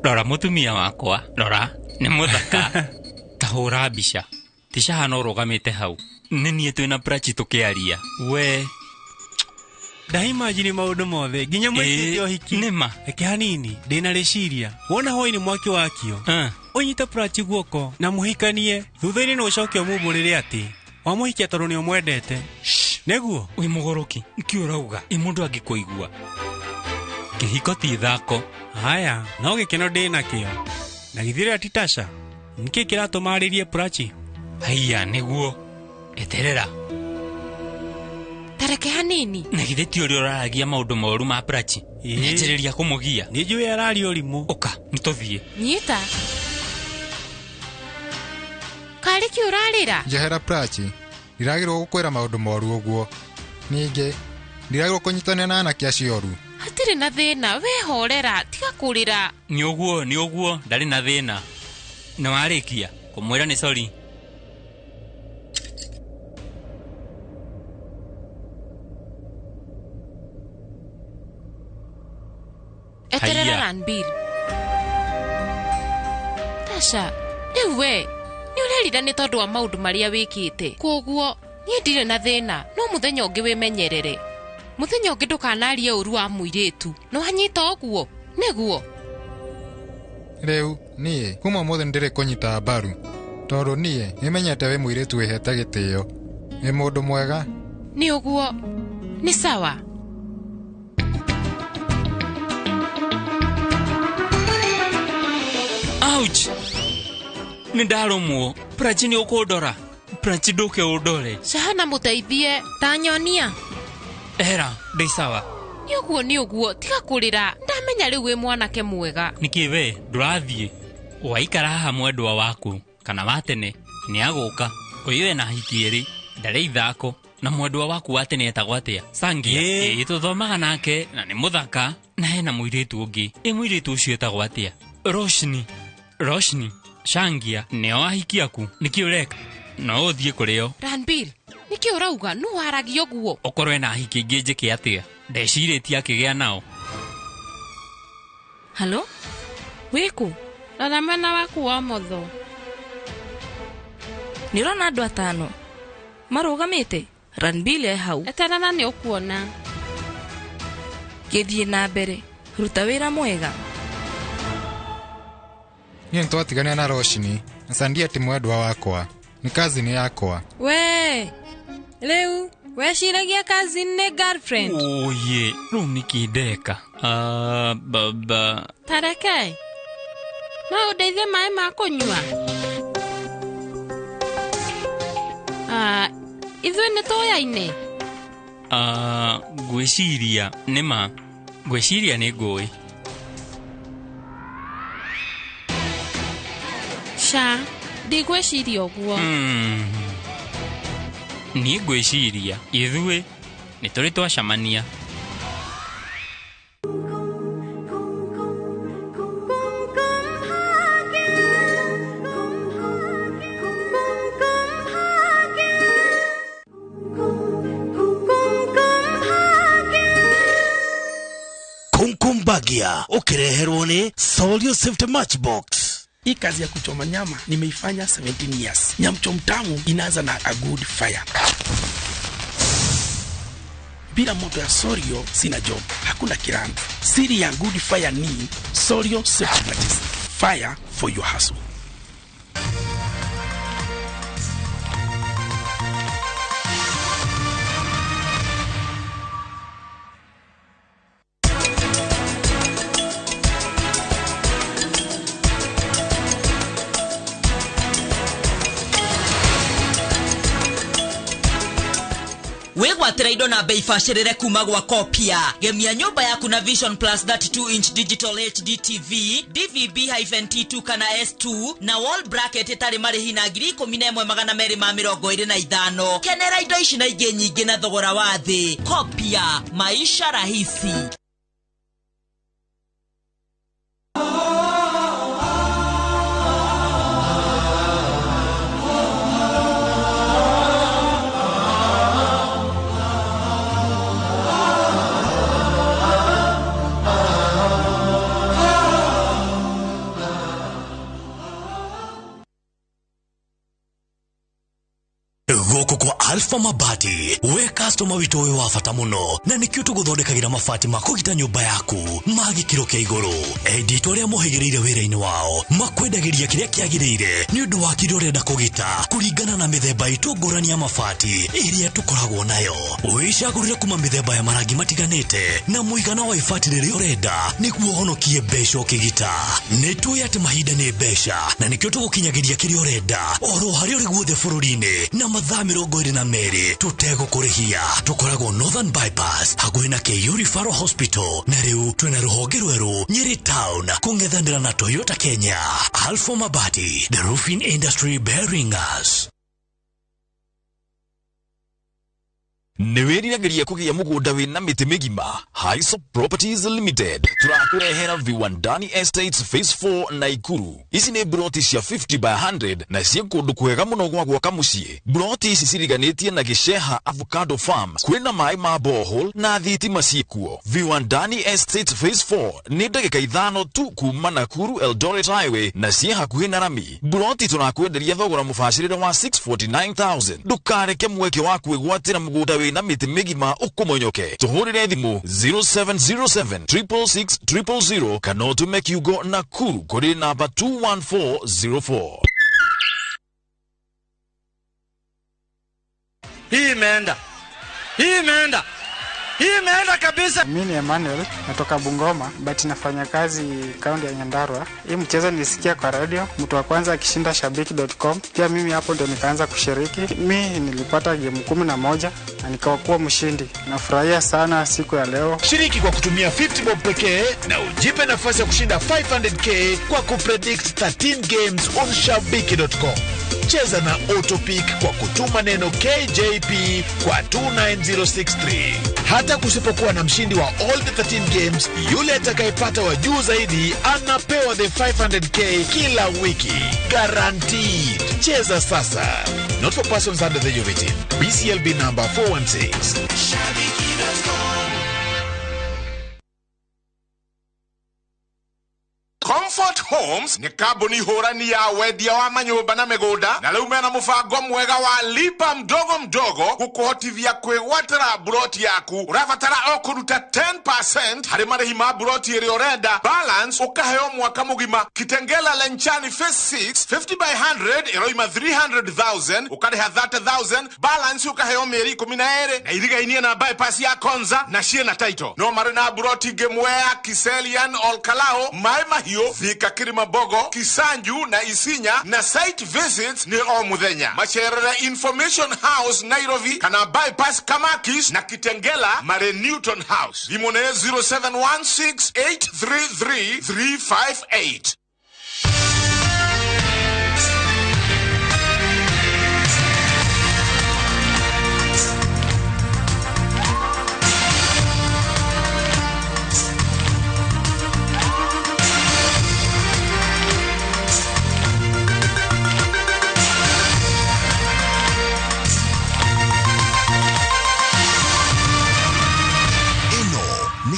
Rora mũtumia wakwa, rora nĩ mũthaka. Ta hũra mbica. Ti Shahana ũrũgamĩte hau. Nĩ niĩ twĩna Prachi tũkĩaria. We Ndaimajini maũndũ mothe nginya mwĩkĩte ũhiki. Nĩma. Reke hanini, ndĩna rĩciria. Wona hwainĩ mwaki wakio. Ũnyite Prachi guoko na mũhikanie. Thutha-inĩ no ũcoke ũmumbũrĩre atĩ wamũhikia tondũ nĩ ũmwendete. Nĩguo? Wĩ mũgũrũki, nĩkĩ ũrauga? Ĩ mũndũ angĩkũigua. Kĩhiko ti ithako. Haya, no gĩkeno ndĩ nakĩo. Na githĩ ũrĩa ti Tasha? Nĩkĩ kĩratũma arĩrie Prachi? Haiya, nĩguo. Eterera. Tareke hanini. Na githĩ ti ũrĩa ũraragia maũndũ moru ma Prachi? Nĩanjĩrĩria kũmũgia. Nĩ njũĩ araria ũrimũ. Ũka, nĩtũthiĩ. Nyita. Karĩ kĩ ũrarĩra? Njehera Prachi, ndiragĩrwo gũkwĩra maũndũ moru ũguo. Ningĩ, ndiragĩrwo kũnyitanĩra na anake acio oru. Hatirĩ na thĩna, we horera, tiga kũrĩra. Nĩ ũguo, nĩ ũguo, ndarĩ na thĩna. Nĩ warĩkia kũmwĩra nĩ sorry. Eterera Haiya. Ranbir. Tasha, rĩu we nĩ ũrerira nĩ tondũ wa maũndũ marĩa wĩkĩte. Kwoguo niĩ ndirĩ na thĩna, no mũthenya ũngĩ wĩmenyerere. Mũthenya ũngĩ ndũkanarie ũru wa mũirĩtu. Nĩ wanyita ũguo? Nĩguo. Rĩu, niĩ, kuma ũmũthĩ nĩndĩrĩ kũnyita mbaru. Tondũ niĩ, nĩmenyete wĩ mũirĩtu wĩhete gĩtĩo. Wĩ mũndũ mwega. Nĩ ũguo. Nĩ sawa. Ouch! Nĩ ndarũmwo. Prachi nĩ ũkũndora. Prachi ndũke ũndore. Shahana mũteithie, ta nyonia. Ehera, ndĩ sawa. Nĩ ũguo nĩ ũguo, tiga kũrĩra. Ndamenya rĩu wĩ mwanake mwega. Nĩkĩ we ndũrathiĩ? Waikara haha mwendwa waku kana wa tene nĩ agũka. Ũyũ ena hiki ĩrĩ, ndarĩ ithako. Na mwendwa waku wa tene etagwo atĩa? Sangia. Ĩĩ tũthomaga nake na nĩ mũthaka na hena mũirĩtu ũngĩ. Ĩ mũirĩtu ũcio etagwo atĩa? Roshni. Roshni. Shangia nĩo ahiki aku. Nĩkĩ ũreka? No ũthiĩ kũrĩ o. Ranbir, nĩkĩ ũrauga? Nũ waragia ũguo? Okorwo ena ahiki ingĩ njĩke atĩa? Ndecirĩtie akĩgĩa nao. Halo? Wĩkũ? Rora mwena waku wa ũmotho. Nĩ ũrona andũ atano marũgamĩte? Ranbir e hau. Eterera nĩ ũkuona. Gĩthiĩ na mbere. Ruta wĩra mwega. Niĩ nĩtwatiganire na Roshni, na Sandia ti mwendwa wakwa. Nĩ kazini yakwa. We, rĩu weciragia cousin nĩ girlfriend? Oye, rĩu nĩkĩ ndeka? Baba. Tareke. No ũndeithie maĩ ma kũnyua? Ithuĩ nĩ tũyaine? Ngwĩciria nĩma. Ngwĩciria nĩ ngũĩ. Sha, ndigwĩciria ũguo. Niĩ ngwĩciria ithuĩ nĩ tũrĩ twacemania. Kumkum Bagia ukireherwo ni Solio Safety Matchbox. Hii kazi ya kuchoma nyama nimeifanya 17 years. Nyamcho mtamu inaanza na a good fire. Bila moto ya Sorio sina job, hakuna kiranda. Siri ya good fire ni Sorio Safety Matches. Fire for your hustle. Wĩgwatĩra indo na bei bacĩrĩre kuma gwa Kopia. Gemia nyũmba yaku na Vision Plus 32 inch digital HD TV, DVB-T2 kana S2 na wall bracket ĩtarĩ marĩhi na 11,225. Kenera indo ici na ingĩ nyingĩ na thogora wa thĩ. Kopia, maisha rahisi. Alpha Mabati, we customer witũ wĩ wa bata mũno, na nĩkĩo tũgũthondekagĩra mabati ma kũgita nyũmba yaku ma gĩkĩro kĩa igũrũ. Endi itũ arĩa mohĩgĩrĩire wĩra-inĩ wao makwendagĩria kĩrĩa kĩagĩrĩire nĩ ũndũ wa kĩrĩa ũrenda kũgita kũringana na mĩthemba itũ ngũrani ya mabati ĩrĩa tũkoragwo nayo. Wĩcagũrĩre kuma mĩthemba ya marangi matiganĩte na mũigana wa ibati rĩrĩa ũrenda nĩguo ũhonokie mbeca ũkĩgita. Nĩ tũĩ atĩ mahinda nĩ mbeca na nĩkĩo tũgũkinyagĩria kĩrĩa ũrenda oro harĩa ũrĩ guothe bũrũri-inĩ na mathaa 22 tũtegũkũrĩhia. Tũkoragwo Northern Bypass hakuhĩ na KU Referral Hospital, na rĩu twĩna rũhonge rwerũ Nyeri Town kũng'ethanĩra na Toyota Kenya. Alpha Mabati, the roofing industry bearing us. Nĩ wĩriragĩria kũgĩa mũgũnda wĩna mĩtĩ mĩgima? Hisop Properties Limited tũrakũrehera Viwandani Estates Phase 4 Naikuru. Ici nĩ broti cia 50 by 100 na ciĩ kũndũ kwega mũno gwa gwaka mũciĩ. Broti ici ciriganĩtie na Gĩceha Avocado Farm, kwĩna maĩ ma borehole na thitima ciĩkuo. Viwandani Estates Phase 4 nĩ ndagĩka 5 tu kuma Nakuru Eldoret Highway na ciĩ hakuhĩ na rami. Broti tũrakwenderia thogora mũbacĩrĩre wa 649,000. Ndũkareke mweke wa kwĩgwatĩra mũgũnda wĩna mĩtĩ mĩgima ũkũmonyoke. Tũhũrĩre thimũ 0707 666 000 kana ũtũme kiugo Nakuru kũrĩ namba 21404. Hii imeenda. Hii imeenda. Hii imeenda kabisa. Mimi ni Emmanuel, natoka Bungoma, but nafanya kazi kaunti ya Nyandarua. Hii mchezo nilisikia kwa radio, mtu wa kwanza akishinda shabiki.com. Pia mimi hapo ndio nikaanza kushiriki. Mimi nilipata game 11 na nikawa mshindi. Nafurahia sana siku ya leo. Shiriki kwa kutumia 50 bob pekee na ujipe nafasi ya kushinda 500k kwa kupredict 13 games on shabiki.com. Cheza na Autopick kwa kutuma neno KJP kwa 29063. Hata kusipokuwa na mshindi wa all the 13 games, yule atakayepata wa juu zaidi anapewa the 500k kila wiki. Guaranteed. Cheza sasa. Not for persons under the age of 18. BCLB number 416. Shabiki.com. Comfort Homes ni kambuni hũrani ya wendia wa manyũmba na mĩgũnda, na rĩu mena mũbango mwega wa lipa mdogo mdogo gũkũhotithia kwĩgwatĩra buroti yaku. Ũrabatara o kũruta 10% harĩ marĩhi ma buroti ĩrĩa ũrenda, balance ũkaheo mwaka mũgima. Kitengela Lenchani Phase 6 50 by 100 ĩroima 300,000, ũkarĩha 30,000, balance ũkaheo mĩeri 12 na irigainie na bypass ya Konza na ciĩna title. No marĩ na buroti Ngĩmwea, Kiselian, Olkalao, Maĩ Mahiũ, Thika, Kilimabogo, Kisanju na Isinya, na site visits ni o muthenya. Macerere Information House Nairobi kana bypass Kamakis na Kitengela mare Newton House. Thimũ nĩ 0716833358.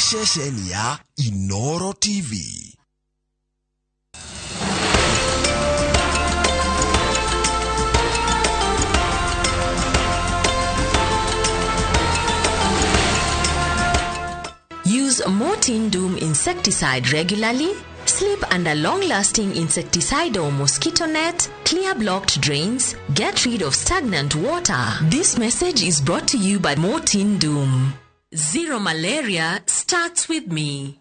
Ceceni ya Inoro TV. Use Mortein Doom insecticide regularly. Sleep under long-lasting insecticide or mosquito net. Clear blocked drains. Get rid of stagnant water. This message is brought to you by Mortein Doom. Zero malaria starts with me.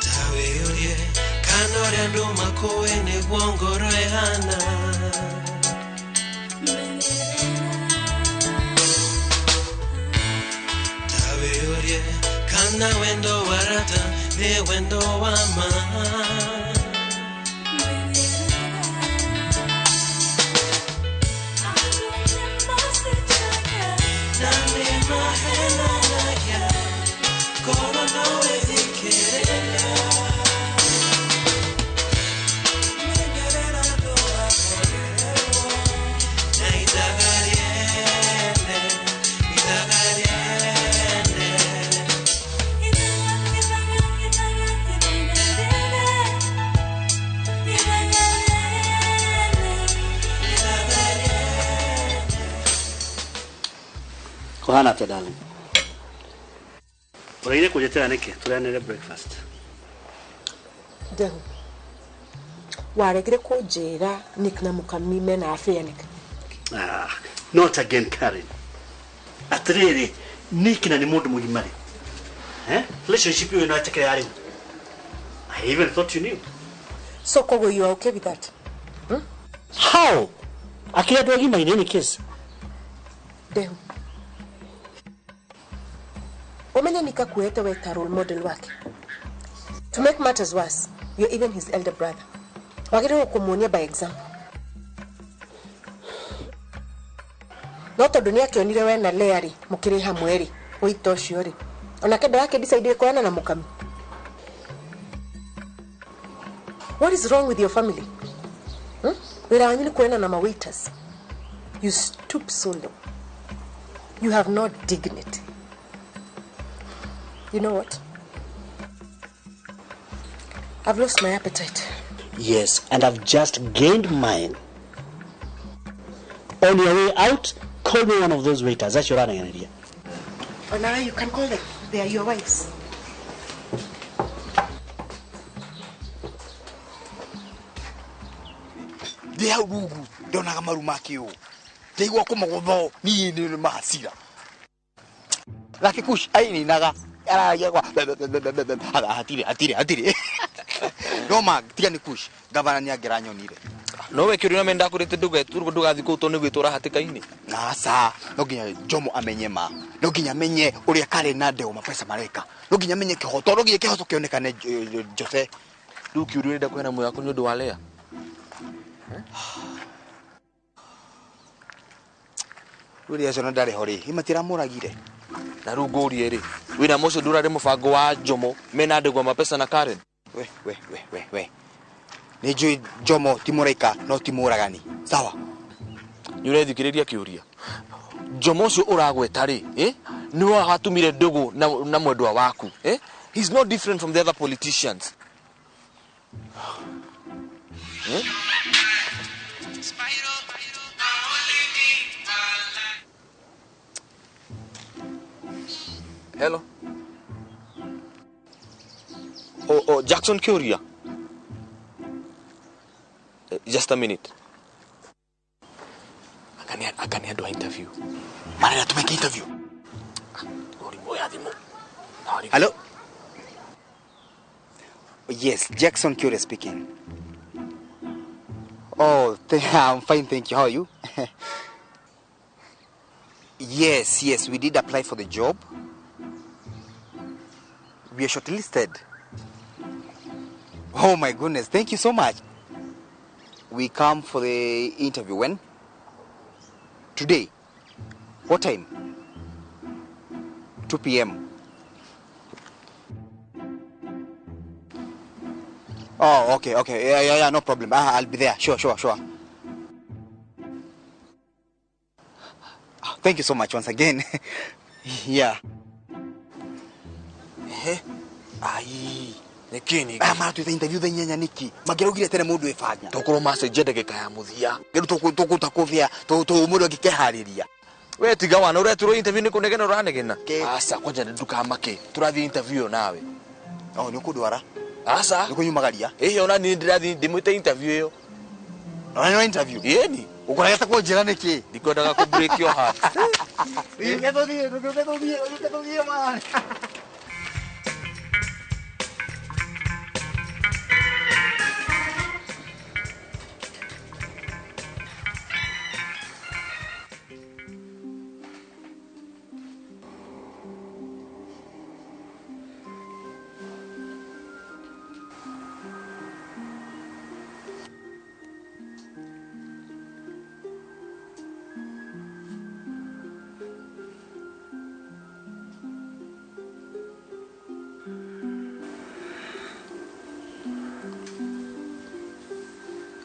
Tawe kanore andu makowe nĩguo ngoro ĩhana. Kana wendo warata ni wendo wa ma. Na me mahena na ya koro no ethikirira. Menyerera ndũgakorerwo na ithaga rĩene. Ũhana atĩa darling? Ũraire kũnjĩtĩra nĩkĩ? Tũrĩanĩre breakfast. Ndehu waregire kũnjĩra Nick na mũkami mena affair nĩkĩ? Ah, not again Karen. Atĩrĩrĩ, Nick na nĩ mũndũ mũgima rĩ. Eh? Relationship ĩyo no ĩtĩkĩre ya rĩu. I even thought you knew. So koguo you are okay with that? Hmm? How? Akĩrĩ andũ agima in any case. Ndehu umenye Nick akuete we ta role model wake. To make matters worse, you're even his elder brother. Wagĩrĩirwo kũmuonia by example. No tondũ nĩ akĩonire we na Lea rĩ mũkĩrĩ hamwe rĩ wĩita ũcio rĩ onake ndakĩ decide kuoyana na mũkami. What is wrong with your family? Hmm? Wĩra wanyu nĩ kuoyana na ma-waiters. You stoop so low. You have no dignity. You know what? I've lost my appetite. Yes, and I've just gained mine. On your way out, call me one of those waiters. That's your running idea. Oh, now you can call them. They are your wives. Ndĩ hau rungu ndonaga maru make ũũ ndaigua kũmagũtho niĩ nĩ mahacira nake Kush aininaga araragia kwa hatirĩ hatirĩ hatirĩ no ma tiga nĩ Kush gavana nĩ angĩranyonire. No we kĩũria menda kũrĩte ndũgathiĩ kũu tondũ nĩ gwĩtwara hatĩka-inĩ. Aca, no nginya Jomo amenye ma, no nginya amenye ũrĩa Karen na Ndeo mapesa mareka, no nginya amenye kĩhoto, no nginya kĩhoto kĩonekane. Jose Rĩu kĩũria ũrenda kũheana muoyo waku nĩ ũndũ wa Lea? Rĩu acio na ndarĩ ho rĩ, matiramũragire. Na rĩu ngũrie rĩ, wĩra mũcio ndũrarĩ mũbango wa Jomo mena Ndegwa mapesa na Karen? We we we we we, nĩ njũĩ Jomo ti mũraika no ti mũragani, sawa? Nĩ ũrethikĩrĩria kĩũria? Jomo ũcio ũragweta rĩ, eh? Nĩwe watumire ndũgũ na mwendwa waku, eh? He's not different from the other politicians, eh? Hello. Oh, Jackson Kuria. Just a minute. Akani andũ a interview. Marenda tũmeke interview. Ũrimũ ya thimũ. Hello. Yes, Jackson Kuria speaking. Oh, I'm fine, thank you. How are you? Yes, yes, we did apply for the job. We are shortlisted. Oh my goodness, thank you so much. We come for the interview when? Today. What time? 2 p.m. Oh, okay, okay. Yeah, yeah, yeah, no problem. I'll be there. Sure, sure, sure. Thank you so much once again. Yeah. Eh? Ai, nĩkĩ ningĩ? Aya maratwĩta interview thaa inyanya nĩkĩ? Mangĩraugire tene mũndũ ĩbanya. Tokorwo macenjia ndagĩka ya mũthia. Rĩu tũkũta kũbĩa, mũndũ angĩkeharĩria. We tiga wana ũretirwo interview nĩ kũnegena ũranegena. Aca, kwanja ndũkamake. Tũrathiĩ interview ĩyo nawe. Oh, nĩ ũkũndwara? Aca. Nĩ kũnyumagaria? Ĩĩ, ona niĩ ndĩrathiĩ ndĩmwĩte interview ĩyo. Ona nĩ interview? Ĩni. Ũkũregete kũnjĩra nĩkĩ? Ndikwendaga kũ break your heart. Reke tũthiĩ, reke tũthiĩ, reke tũthiĩ man.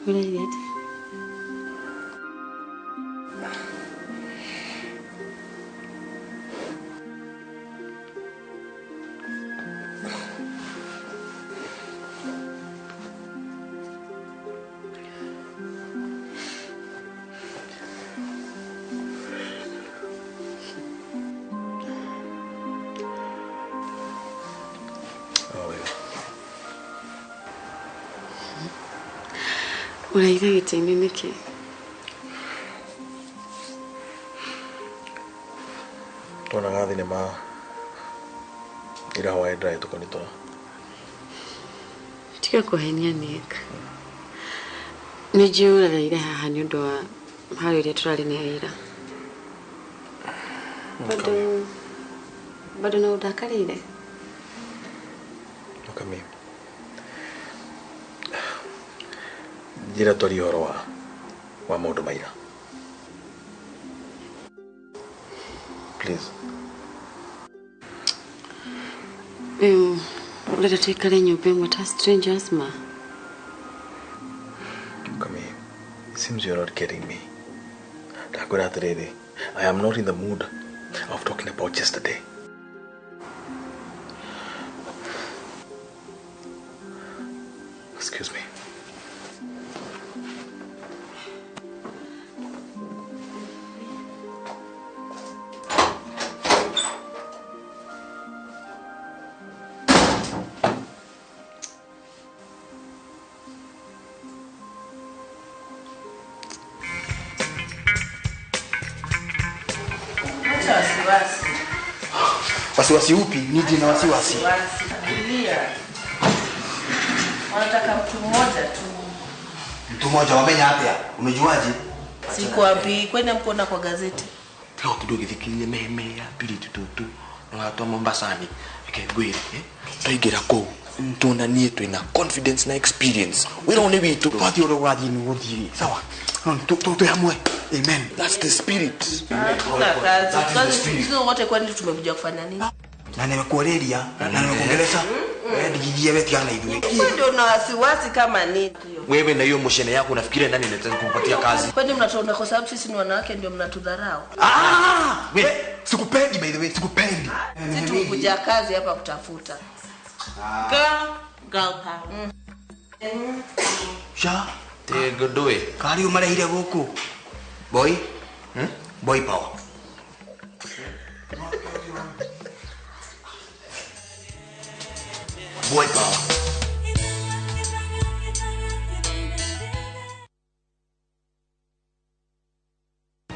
Ũraria atĩa? Wega. Ũraira gĩtĩ-inĩ nĩkĩ? Tuonaga thinema ira hwaĩ ndĩrahĩtũka nĩ toro. Tiga kũhenia Nick. Nĩ njũĩ ũrareire haha nĩ ũndũ wa haro ĩrĩa tũrarĩ nayo ira. Bado bado no ũndakarĩire? Okami. Njĩra twarie ũhoro wa maũndũ ma ira. Please. Rĩu ũrenda tũikare nyũmba ĩmwe ta strangers ma? Okami, it seems you're not getting me. Ndakwĩra atĩrĩrĩ, I am not in the mood of talking about yesterday. Excuse me. Acha wasiwasi. Wasiwasi upi? Niji na wasiwasi. Wasiwasi. Tulia. Wanataka mtu mmoja tu. Mtu mmoja wamenya atia? Umejuaje? Sikuambii, kwenda mkuona kwa gazeti. Tiga kidogo githikirie meme ya pili tututu watwa Mombasani reke ngwire twaingĩra kũu tuonanie twĩna confidence na experience wĩra ũyũ nĩ witũ. Twathiĩ ũrĩa ũrathiĩ nĩ gũthiĩ. Sawa. No, twĩ hamwe. Amen. That's the spirit. Hakuna kazi. That is the Kazi spirit. sisi wote kwani tumekuja kufanya nini? Na nimekuoreria na nimekuongelesha. Wewe ndigigie wewe tigana na ithuĩ. Wewe ndio una wasiwasi kama nini? Wewe na hiyo moshene yako unafikiria nani anaweza kukupatia kazi? Kwani mnatuona kwa sababu sisi ni wanawake ndio mnatudharau? Ah! We, sikupendi by the way, sikupendi. Sisi tumekuja kazi hapa kutafuta. Girl, girl power. Sha. Tegodoe. Kari umarehire gũkũ. Boy? Boy power. Boy power.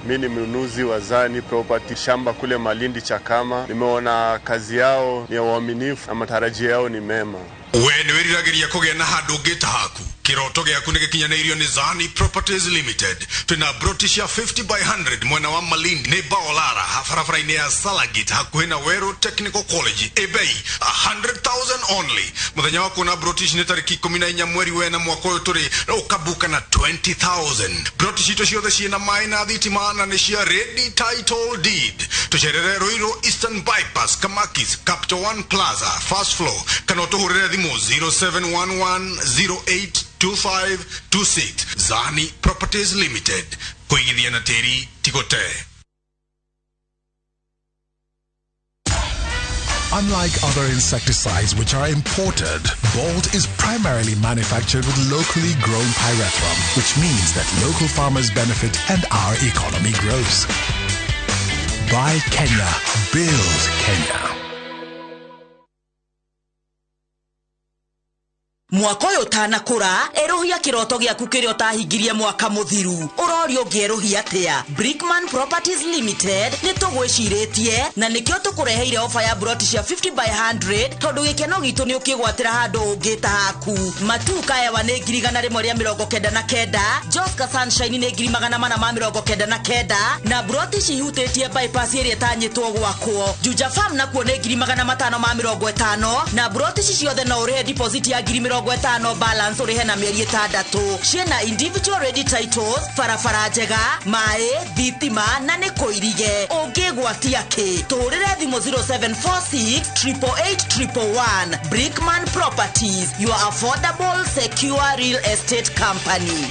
Mi ni mnunuzi wa Zani Property shamba kule Malindi Chakama. Nimeona kazi yao ni ya uaminifu na matarajio yao ni mema. We nĩ wĩriragĩria kũgĩa na handũ ũngĩta haku kĩroto gĩaku nĩ gĩkinyanĩirio nĩ Zani Properties Limited. Twĩna broti cia 50 by 100 mwena wa Malindi nĩ Baolara barabara-inĩ ya Salagit hakuhĩ na Weru Technical College ĩ bei 100,000 only. Mũthenya wa kuona broti ici nĩ tarĩki 14 mweri wena mwaka ũyũ tũrĩ na ũkabuka na 20,000. Broti citũ ciothe ciĩna maĩ na thitima na nĩ cia ready title deed. Tũcerere Ruiru Eastern Bypass, Kamakis, Capital One Plaza, first floor, kana ũtũhũrĩre thimũ 0711082526. Zani Properties Limited, kũigithia na tĩri ti gũte. Unlike other insecticides which are imported, Bolt is primarily manufactured with locally grown pyrethrum, which means that local farmers benefit and our economy grows. Buy Kenya, build Kenya. Mwaka ũyũ ũtanakũra erũhia kĩroto gĩaku kĩrĩa ũtahingirie mwaka mũthiru. Ũrorio ũngĩerũhia atĩa? Brickman Properties Limited nĩ tũgwĩcirĩtie na nĩkĩo tũkũreheire ofa ya broti cia 50 by 100 tondũ gĩkeno gitũ nĩ ũkĩgwatĩra handũ ũngĩta haku. Matuka hewa nĩ 199,000, Joska Sunshine nĩ 499,000 na broti cihutĩtie bypass ĩrĩa ĩtanyĩtwo gwakwo. Juja Farm nakuo nĩ 550,000 na broti ici ciothe no ũrĩhe deposit ya 50,000 balance ũrĩhe na mĩeri 6 ciĩna individual ready titles, barabara njega, maĩ, thitima na nĩ kũirige. Ũngĩgwatia kĩ? Tũhũrĩre thimũ 0746 888 111. Brickman Properties, your affordable secure real estate company.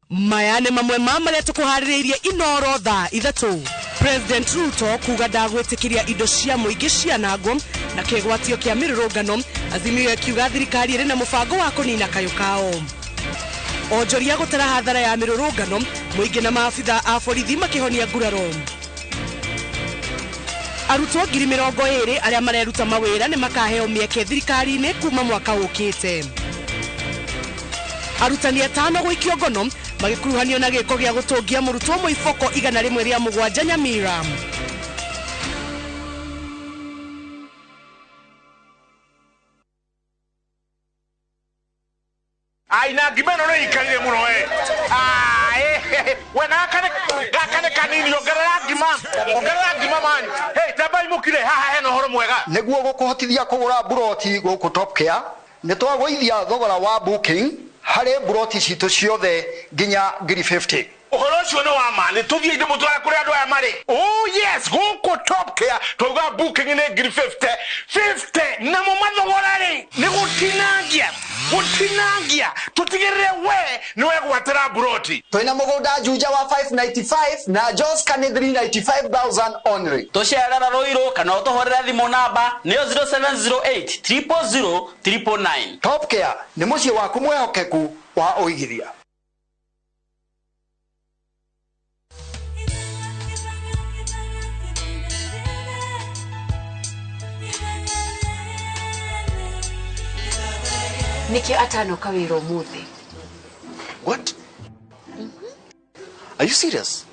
Maya nĩ mamwe ma marĩa tũkũharĩrĩirie Inoro thaa 3. President Ruto kuga ndagwĩtĩkĩria indo cia mũingĩ cianangwo na kĩgwatio kĩa mĩrũrũngano. Azimio ĩkiuga thirikari ĩrĩ na mũbango wa kũnina kayũ kao. Onjoria gũtara hathara ya mĩrũrũngano, mũingĩ na maabitha a borithi makĩhonia nguraro. Arutwo 20,000 arĩa mareruta mawĩra nĩ makaheo mĩeke thirikari-inĩ kuma mwaka ũkĩte. Arutani 5 gũikio ngono magĩkuruhanio na gĩko gĩa gũtũngia mũrutwo mũiboko 107 Nyamira. Ai na ngima ĩno nĩ ikarire mũno we. We gaka nĩ kanini, ongerera ngima man. Hey, tambai mũkire haha hena ũhoro mwega. Nĩguo gũkũhotithia kũgũra mburoti gũkũ Top Care, nĩ twagũithia thogora wa booking harĩ mburoti citũ ciothe nginya 50,000. Ũhoro ũcio nĩ wa ma, nĩ tũthiĩ ndĩmũtware kũrĩa andũ aya marĩ. Oh yes, gũkũ Top Care twauga booking nĩ 50,000 50 namo mathogora rĩ nĩ gũtinangia tũtigĩrĩre we nĩ wegwatĩra mburoti. Twĩna mũgũnda Juja wa 595 na Joska nĩ 395,000 only. Tũcerera Ruiru kana ũtũhũrĩre thimũ namba nĩyo 0708 000 999. Top Care nĩ mũciĩ waku mwĩhokeku wa ũigithia. Nikio atanoka wĩra ũmũthĩ. What? Are you serious?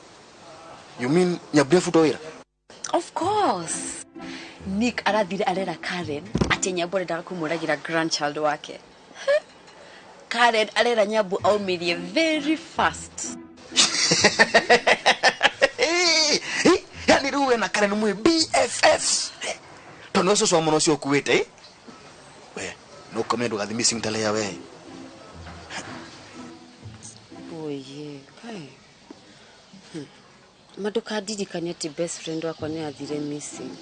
You mean Nyambu nĩabutwo wĩra? Of course. Nick arathire arera Karen atĩ Nyambu arendaga kũmũragĩra grandchild wake. Karen arera Nyambu aumĩrie very fast. Yani rĩu we na Karen mwĩ BFFs. Tondũ ũcio ũcio wa mũno ũcio ũkuĩte, eh? We, no kome ndũgathiĩ missing tale ya we. Oye, kai. Ma ndũkandirikanie atĩ best friend wakwa nĩ athire missing.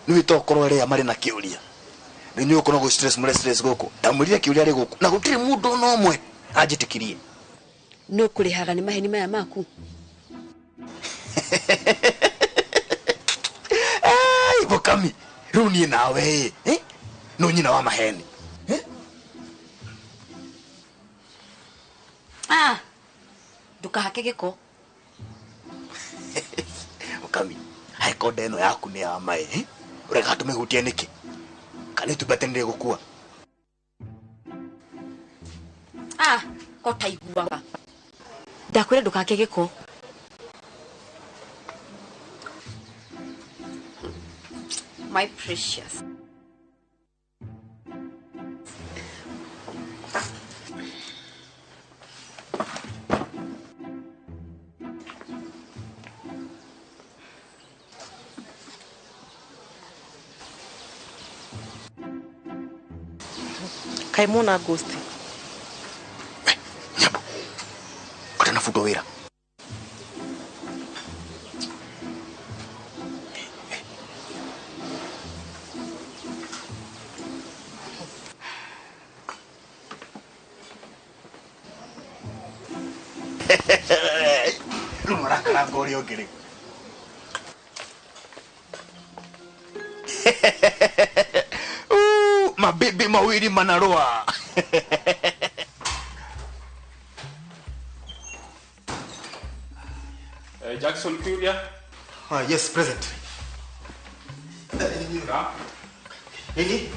Nĩ tokorwo arĩa marĩ na kĩũria. Rĩu nĩ ũkorwo gũ stress mũre stress gũkũ. Ndamwĩrire kĩũria arĩ gũkũ na gũtirĩ mũndũ ona ũmwe anjĩtĩkirie. Nũ kũrĩhaga nĩ maheni maya maku? Ai, Bukami, rĩu niĩ nawe ĩ, no nyina wa maheni. Ah, ndũkahake gĩko. Bukami, haĩkonda ĩno yaku nĩ ya maĩ, ũreka tũmĩhutie nĩkĩ? Kana itumbate nĩ rĩgũkua? Ah, kotaiguaga. Ndakwĩra ndũkahake gĩko. My precious. Kaimona ghost. Nyambu. Utanafutwa wĩra. Rĩu marakaranga ũrĩa ũngĩ rĩu. Mabibi mawili manaroa. Jackson Kuria. Yes, present. Nini?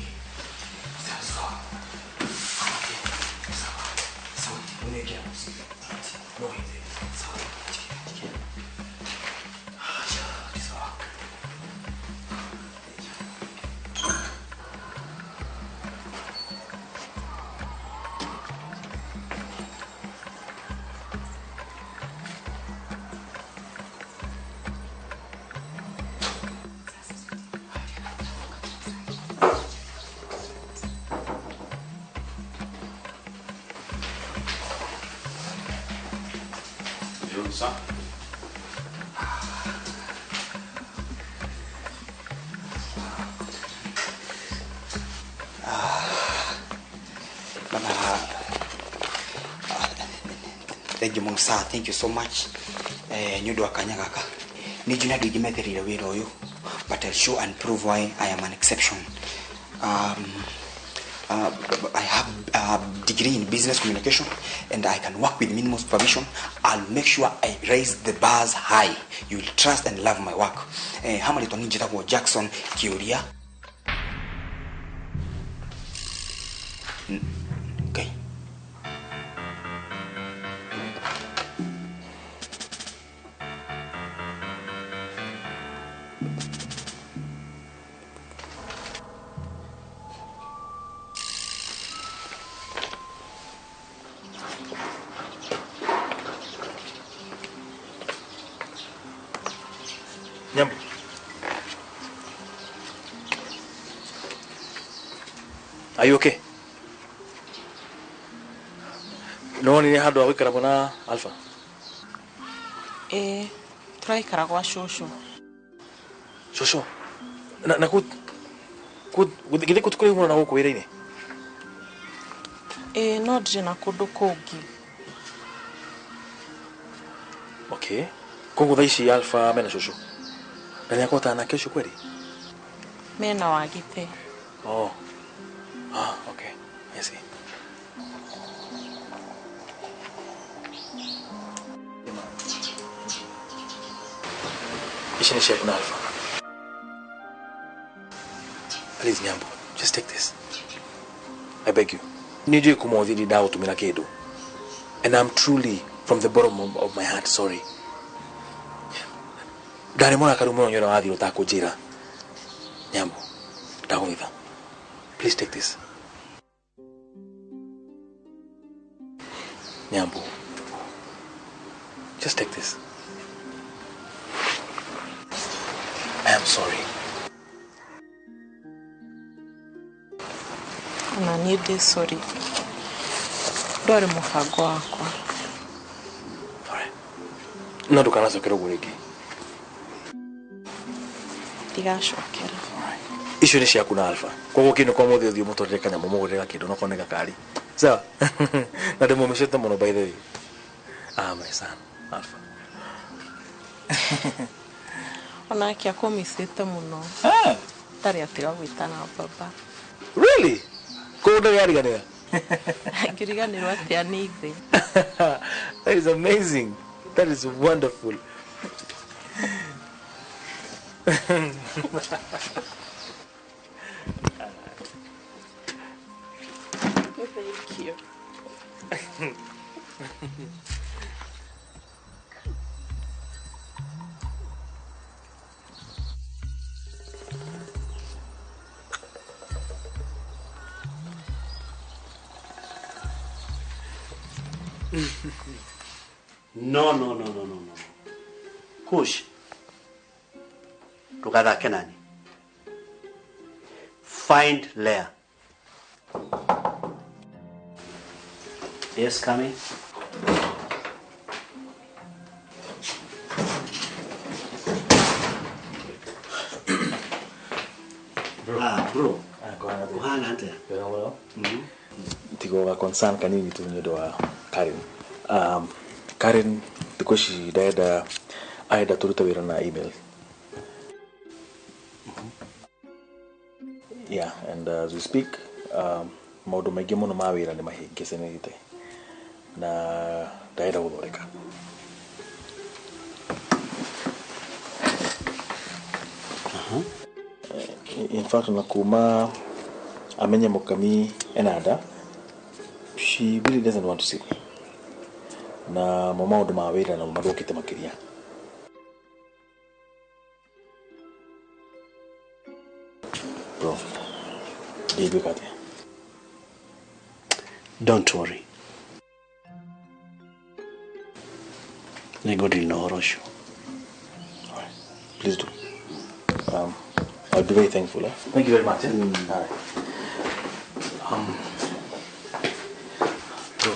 Thank you, sir. Thank you so much. Nĩ ũndũ wa kanya gaka. Nĩ njũĩ andũ aingĩ methereire wĩra ũyũ, but I'll show and prove why I am an exception. I have a degree in business communication and I can work with minimal supervision. I'll make sure I raise the bars high. You will trust and love my work. Hama rĩtwa niĩ njĩtagwo Jackson Kĩũria. Ngai. Nyambo. Are you okay? No nĩ handũ ha gũikara mwena Alpha. Ĩĩ, tũraikara gwa cũcũ. Cũcũ. Na ku githĩ kũrĩ mũno na gũkũ wĩra-inĩ? Ĩĩ, no ndirĩ na kũndũ kũngĩ. Okay. Koguo thaa ici Alpha mena cũcũ. Na nĩ akũhotana nake ũcio kweri? Mena wagite. Oh. Ah, okay. I see. Ici nĩ ciaku na Alpha. Please, Nyambo, just take this. I beg you. Nĩ njũĩ kuma ũthiri ndagũtũmĩra kĩndũ. And I'm truly, from the bottom of my heart, sorry. Ndarĩ mũrakaru mũno nĩ ũrĩa wathiĩ ũtakũnjĩra. Nyambo, ndagũthaitha. Please take this. Nyambo, just take this. I am sorry. Ona niĩ ndĩ sorry. Ndwarĩ mũbango wakwa. No ndũkanacokere ũguo rĩngĩ. Ndigacokera. Icio nĩ ciaku na Alpha. Koguo kĩndũ kwa mũthĩ ũthiĩ ũmũtwarĩre kanyamũ mũgũrĩre gakĩndũ no kone gakari. Sawa? Na ndĩmũmĩcĩte mũno by the way. Ah, my son, Alpha. Onake akũmicĩte mũno. Ndarĩ atiga gwĩtana baba. Really? Koguo ndarĩ ariganĩra? Angĩriganĩrwo atĩa nĩ ithe? That is amazing. That is wonderful. Thank you. No, no, no, no, no, no. Kush. Ndũgathake nani. Find Leah. Yes, come in. Bro. Ah, bro. Kuhana atia? Tigo ga concern kanini tu nĩ ũndũ wa Karen. Karen thikũ ici ndenda arenda tũrute wĩra na email. Yeah, and as we speak, maũndũ maingĩ mũno ma wĩra nĩ mahĩngĩcanĩte na ndarenda gũthondeka. In fact, na kuma amenye mũkami ena nda, she really doesn't want to see me. Na mo maũndũ ma wĩra namo mathũkĩte makĩria. Bro, ndingĩka atĩa? Don't worry. Nĩngũdeal na ũhoro ũcio. Please do. I'll be very thankful. Eh? Thank you very much. Eh? All right. Bro,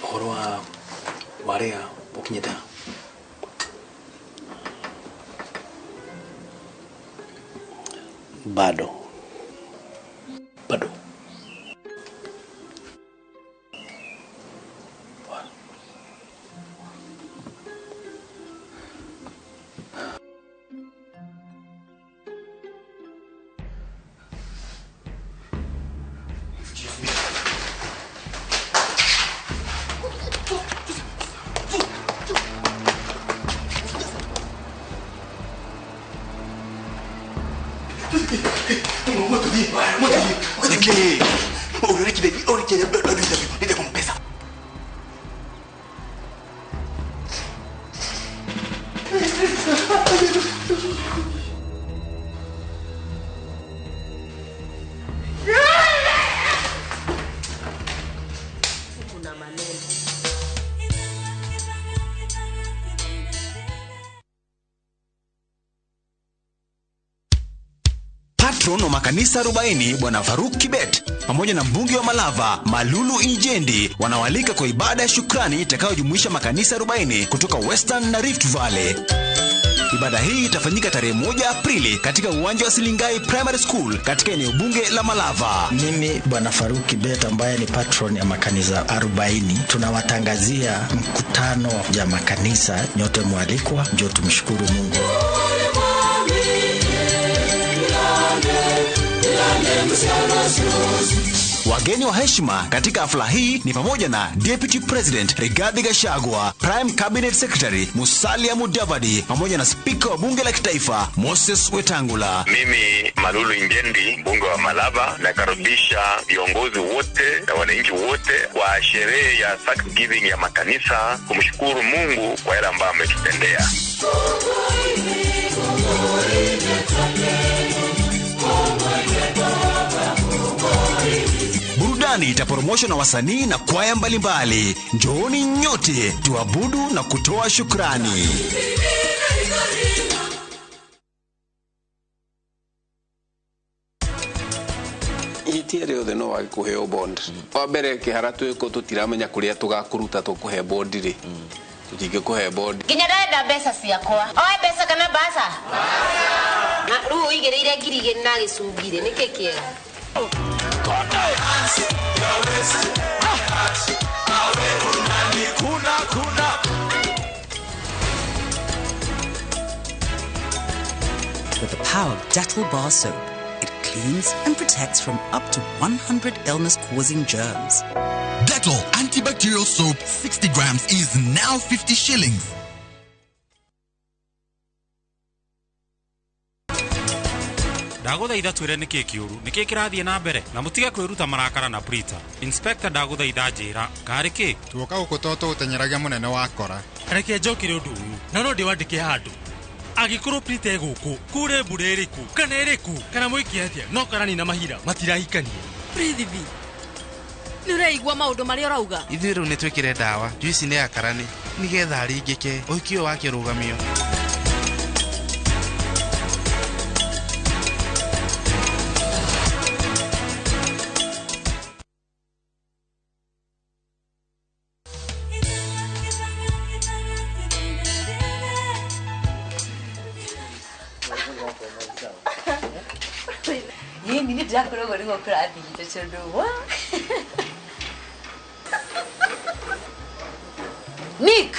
ũhoro wa Maria ũkinyĩte ha? Bado. Bado. Nĩkĩ? Ũrĩkire ũrĩkire nĩ kumpesa. Kuna maneno. Patron wa makanisa 40 Bwana Faruk Kibet pamoja na mbunge wa Malava Malulu Injendi wanawalika kwa ibada ya shukrani itakayojumuisha makanisa 40 kutoka Western na Rift Valley. Ibada hii itafanyika tarehe 1 Aprili katika uwanja wa Silingai Primary School katika eneo bunge la Malava. Mimi Bwana Faruk Kibet ambaye ni patron ya makanisa 40, tunawatangazia mkutano ya makanisa. Nyote mwalikwa, njoo tumshukuru Mungu. Wageni wa heshima katika hafla hii ni pamoja na Deputy President Rigathi Gachagua, Prime Cabinet Secretary Musalia Mudavadi pamoja na Spika wa Bunge la Kitaifa Moses Wetangula. Mimi Malulu Injendi, mbunge wa Malava, nakaribisha viongozi wote na wananchi wote kwa sherehe ya Thanksgiving ya makanisa kumshukuru Mungu kwa yale ambayo ametutendea. Burudani itaporomoshwa na wasanii na kwaya mbalimbali. Njooni nyote tuabudu na kutoa shukrani. Ihĩtia rĩothe no wage kũheo bond. Wa mbere kĩhara twĩkũ tũtiramenya kũrĩa tũgakũruta tũkũhe bond rĩ. Tũtingĩkũhe bond. Nginya ndĩrenda mbeca ciakwa. Oe mbeca kana mbaca? Na rĩu ũigĩrĩire 2,000 na gĩcungi rĩ, nĩkĩ kĩega? With the power of Dettol Bar Soap, it cleans and protects from up to 100 illness-causing germs. Dettol Antibacterial Soap 60 grams is now 50 shillings. Ndagũthaitha twĩre nĩkĩ kĩũru, nĩkĩ kĩrathiĩ na mbere, na mũtige kwĩruta marakara na Prita. Inspector ndagũthaitha njĩra, karĩ kĩ? Tuoka gũkũ tondũ tũgũteng'eragia mũnene wa kora. Reke njokere ũndũ ũyũ, na no ndĩwandĩke handũ. Angĩkorwo Prita e gũkũ, kure mbura ĩrĩkũ, kana ĩrĩkũ, kana mwĩke atĩa, no Karani na Mahira matirahikania. Prithvi, nĩ ũraigua maũndũ marĩa ũrauga? Ithuĩ rĩu nĩ twĩkĩre ndawa, juici nĩ ya Karani, nĩgetha aringĩke, ũhiki ũyũ wake ũrũgamio. Yini nĩ ndĩrakorwo nĩguo kũrathire tondũ wa Nick!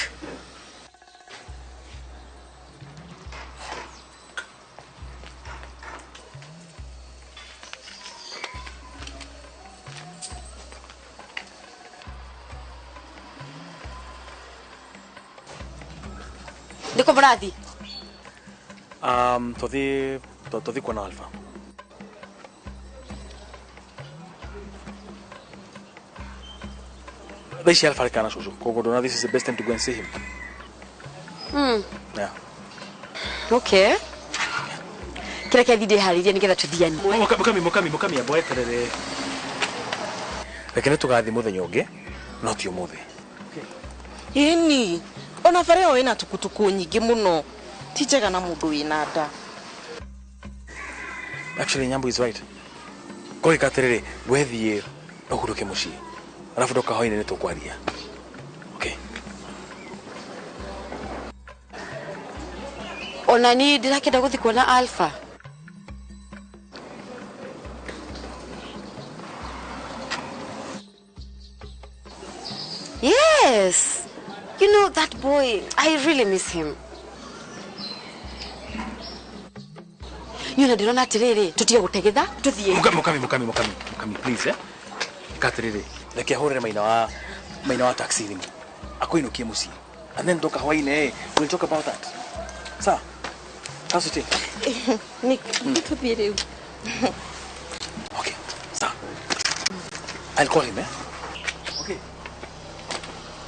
Nĩkũ mũrathiĩ? Tũthiĩ kuona Alpha. Thaa ici Alpha arĩ na cũcũ, koguo ndona this is the best time to go and see him. Yeah. Okay. Kĩrĩa kĩathiĩ ndĩharĩirie nĩgetha tũthianie. Mũkami, mũkami, mũkami, amba weterere. Reke nĩ tũgathiĩ mũthenya ũngĩ, no ti ũmũthĩ. Ĩni, ona bara ĩyo ĩna tukutuku nyingĩ mũno. Ti njega na mũndũ wĩna nda. Actually, Nyambu is right. Kũgĩka atĩrĩrĩ, we thiĩ ũhurũke mũciĩ. Alafu ndoka hwaĩ-inĩ nĩtũkwaria. Okay. Ona niĩ ndĩrakĩenda gũthiĩ kuona Alpha. Yes. You know that boy, I really miss him. Niĩ ona ndĩrona atĩrĩrĩ, tũtige gũtegitha, tũthiĩ. Mũkami, mũkami, mũkami, mũkami, mũkami, please, eh? Ĩka atĩrĩrĩ, reke ahũrĩre maina wa taxi thimũ. Akũinũkie mũciĩ. And then ndoka hwaĩ-inĩ, we'll talk about that. Sawa? How's it? Nick, tuthiĩ rĩu. Okay, sawa. I'll call him, eh? Okay.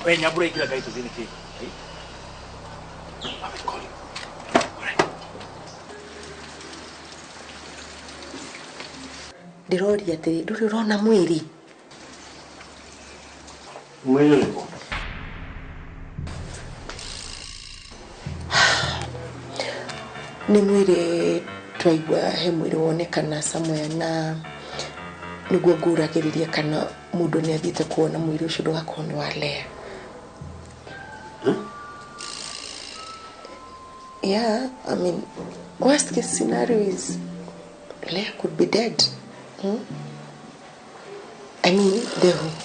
We Nyambura ikira ngai tuthiĩ nĩkĩ? I will call him. Ndĩroria atĩrĩ, ndũrĩ ũrona mwĩrĩ? Mwĩrĩ ũrĩkũ? Nĩ mwĩrĩ twaigua he mwĩrĩ wonekana somewhere na nĩguo ngũragĩrĩria kana mũndũ nĩ athiĩte kuona mwĩrĩ ũcio ndũgakorwo nĩ wa Lea. Yeah, I mean, worst case scenario is Lea could be dead. Hmm? I mean,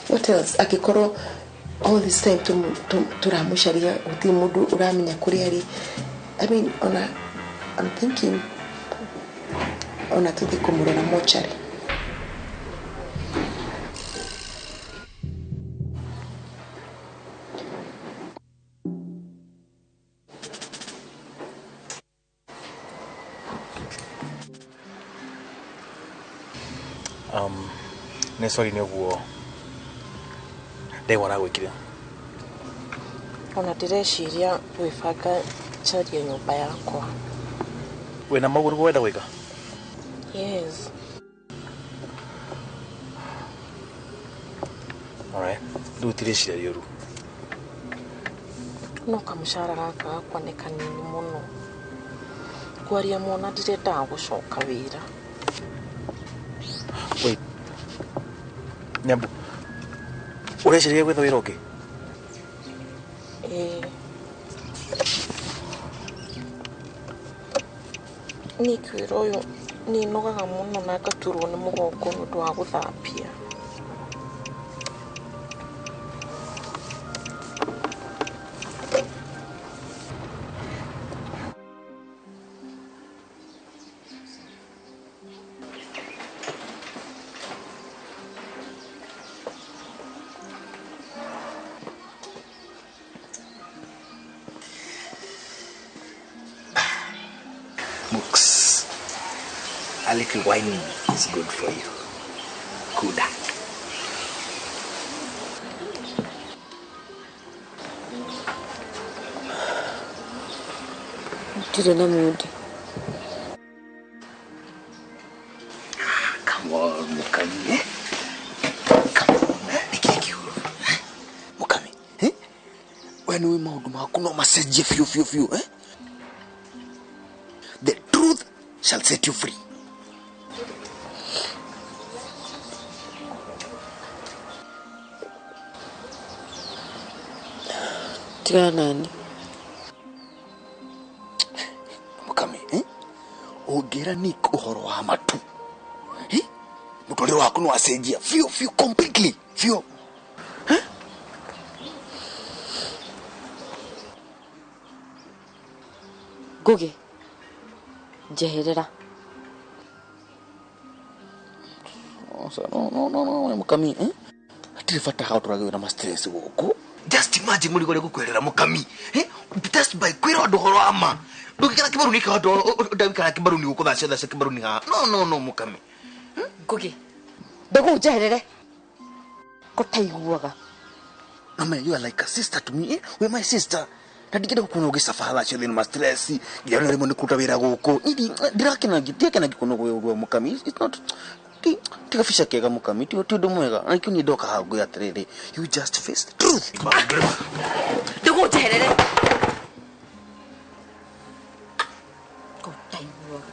what else? Akikorwo all this time tũramũcaria gũtirĩ mũndũ ũramenya kũrĩa arĩ. I mean, ona I'm thinking ona tũthiĩ kũmũrora mochari. Nĩ sorry nĩ ũguo ndegwa aragwĩkire. Ona ndĩreciria gwĩbanga ncarie nyũmba yakwa. Wĩna maũguo nĩguo wenda gwĩka? Yes. Alright, rĩu ti rĩciria rĩũru. No kamũcara gaka gakwa nĩ kanini mũno. Kwaria mwana ndirendaga gũcoka wĩra. Wait. Nyambu, ũreciria gwetha wĩra ũngĩ? Ĩĩ. Nick wĩra ũyũ nĩnogaga mũno na ngaturwo nĩ mũgongo nĩ ũndũ wa gũthambia. Mooks, a little wine is good for you. Kuda. Ndirĩ na mood. Come on, Mukami, eh? Come on, eh? Nĩkĩĩ kĩũru? Eh? Mukami, eh? We nĩũĩ maũndũ maku no macenjie biũ biũ biũ, eh? The truth shall set you free. Tigana nani. Mukami, eh? Ũngĩra Nick ũhoro wa matu, eh? Mũtũrĩre waku nĩ wacenjia biũ biũ completely biũ. Ngugi, njeherera. No, no, no, no, Mukami, eh? Hatirĩ bata haha tũragĩrwo na ma stress gũkũ. Just imagine mũrigo ũrĩa ngũkwerera Mukami, eh? Just by kwĩra andũ ũhoro wa ma. Ndũngĩikara kĩbaruni ka andũ ndagĩikara kĩbaruni gũkũ thaa ciothe cia kĩbaruni haha. No, no, no, Mukami. Ngugi, ndagũ njeherere. Ko taiguaga. No, man, you are like a sister to me, eh? We're my sister. Na ndingĩenda gũkuona ũgĩcaba thaa ciothe nĩ ma stress. Nginya rĩmwe nĩ kũruta wĩra gũkũ. Niĩ ndirakena ndirakena ngĩkuona ũguo Mukami. It's not ti gabica kega Mukami, ti ũndũ mwega. Na nĩkĩo niĩ ndoka haha ngwĩra atĩrĩrĩ, you just face the truth. Ndagũ njeherere. Ko taiguaga.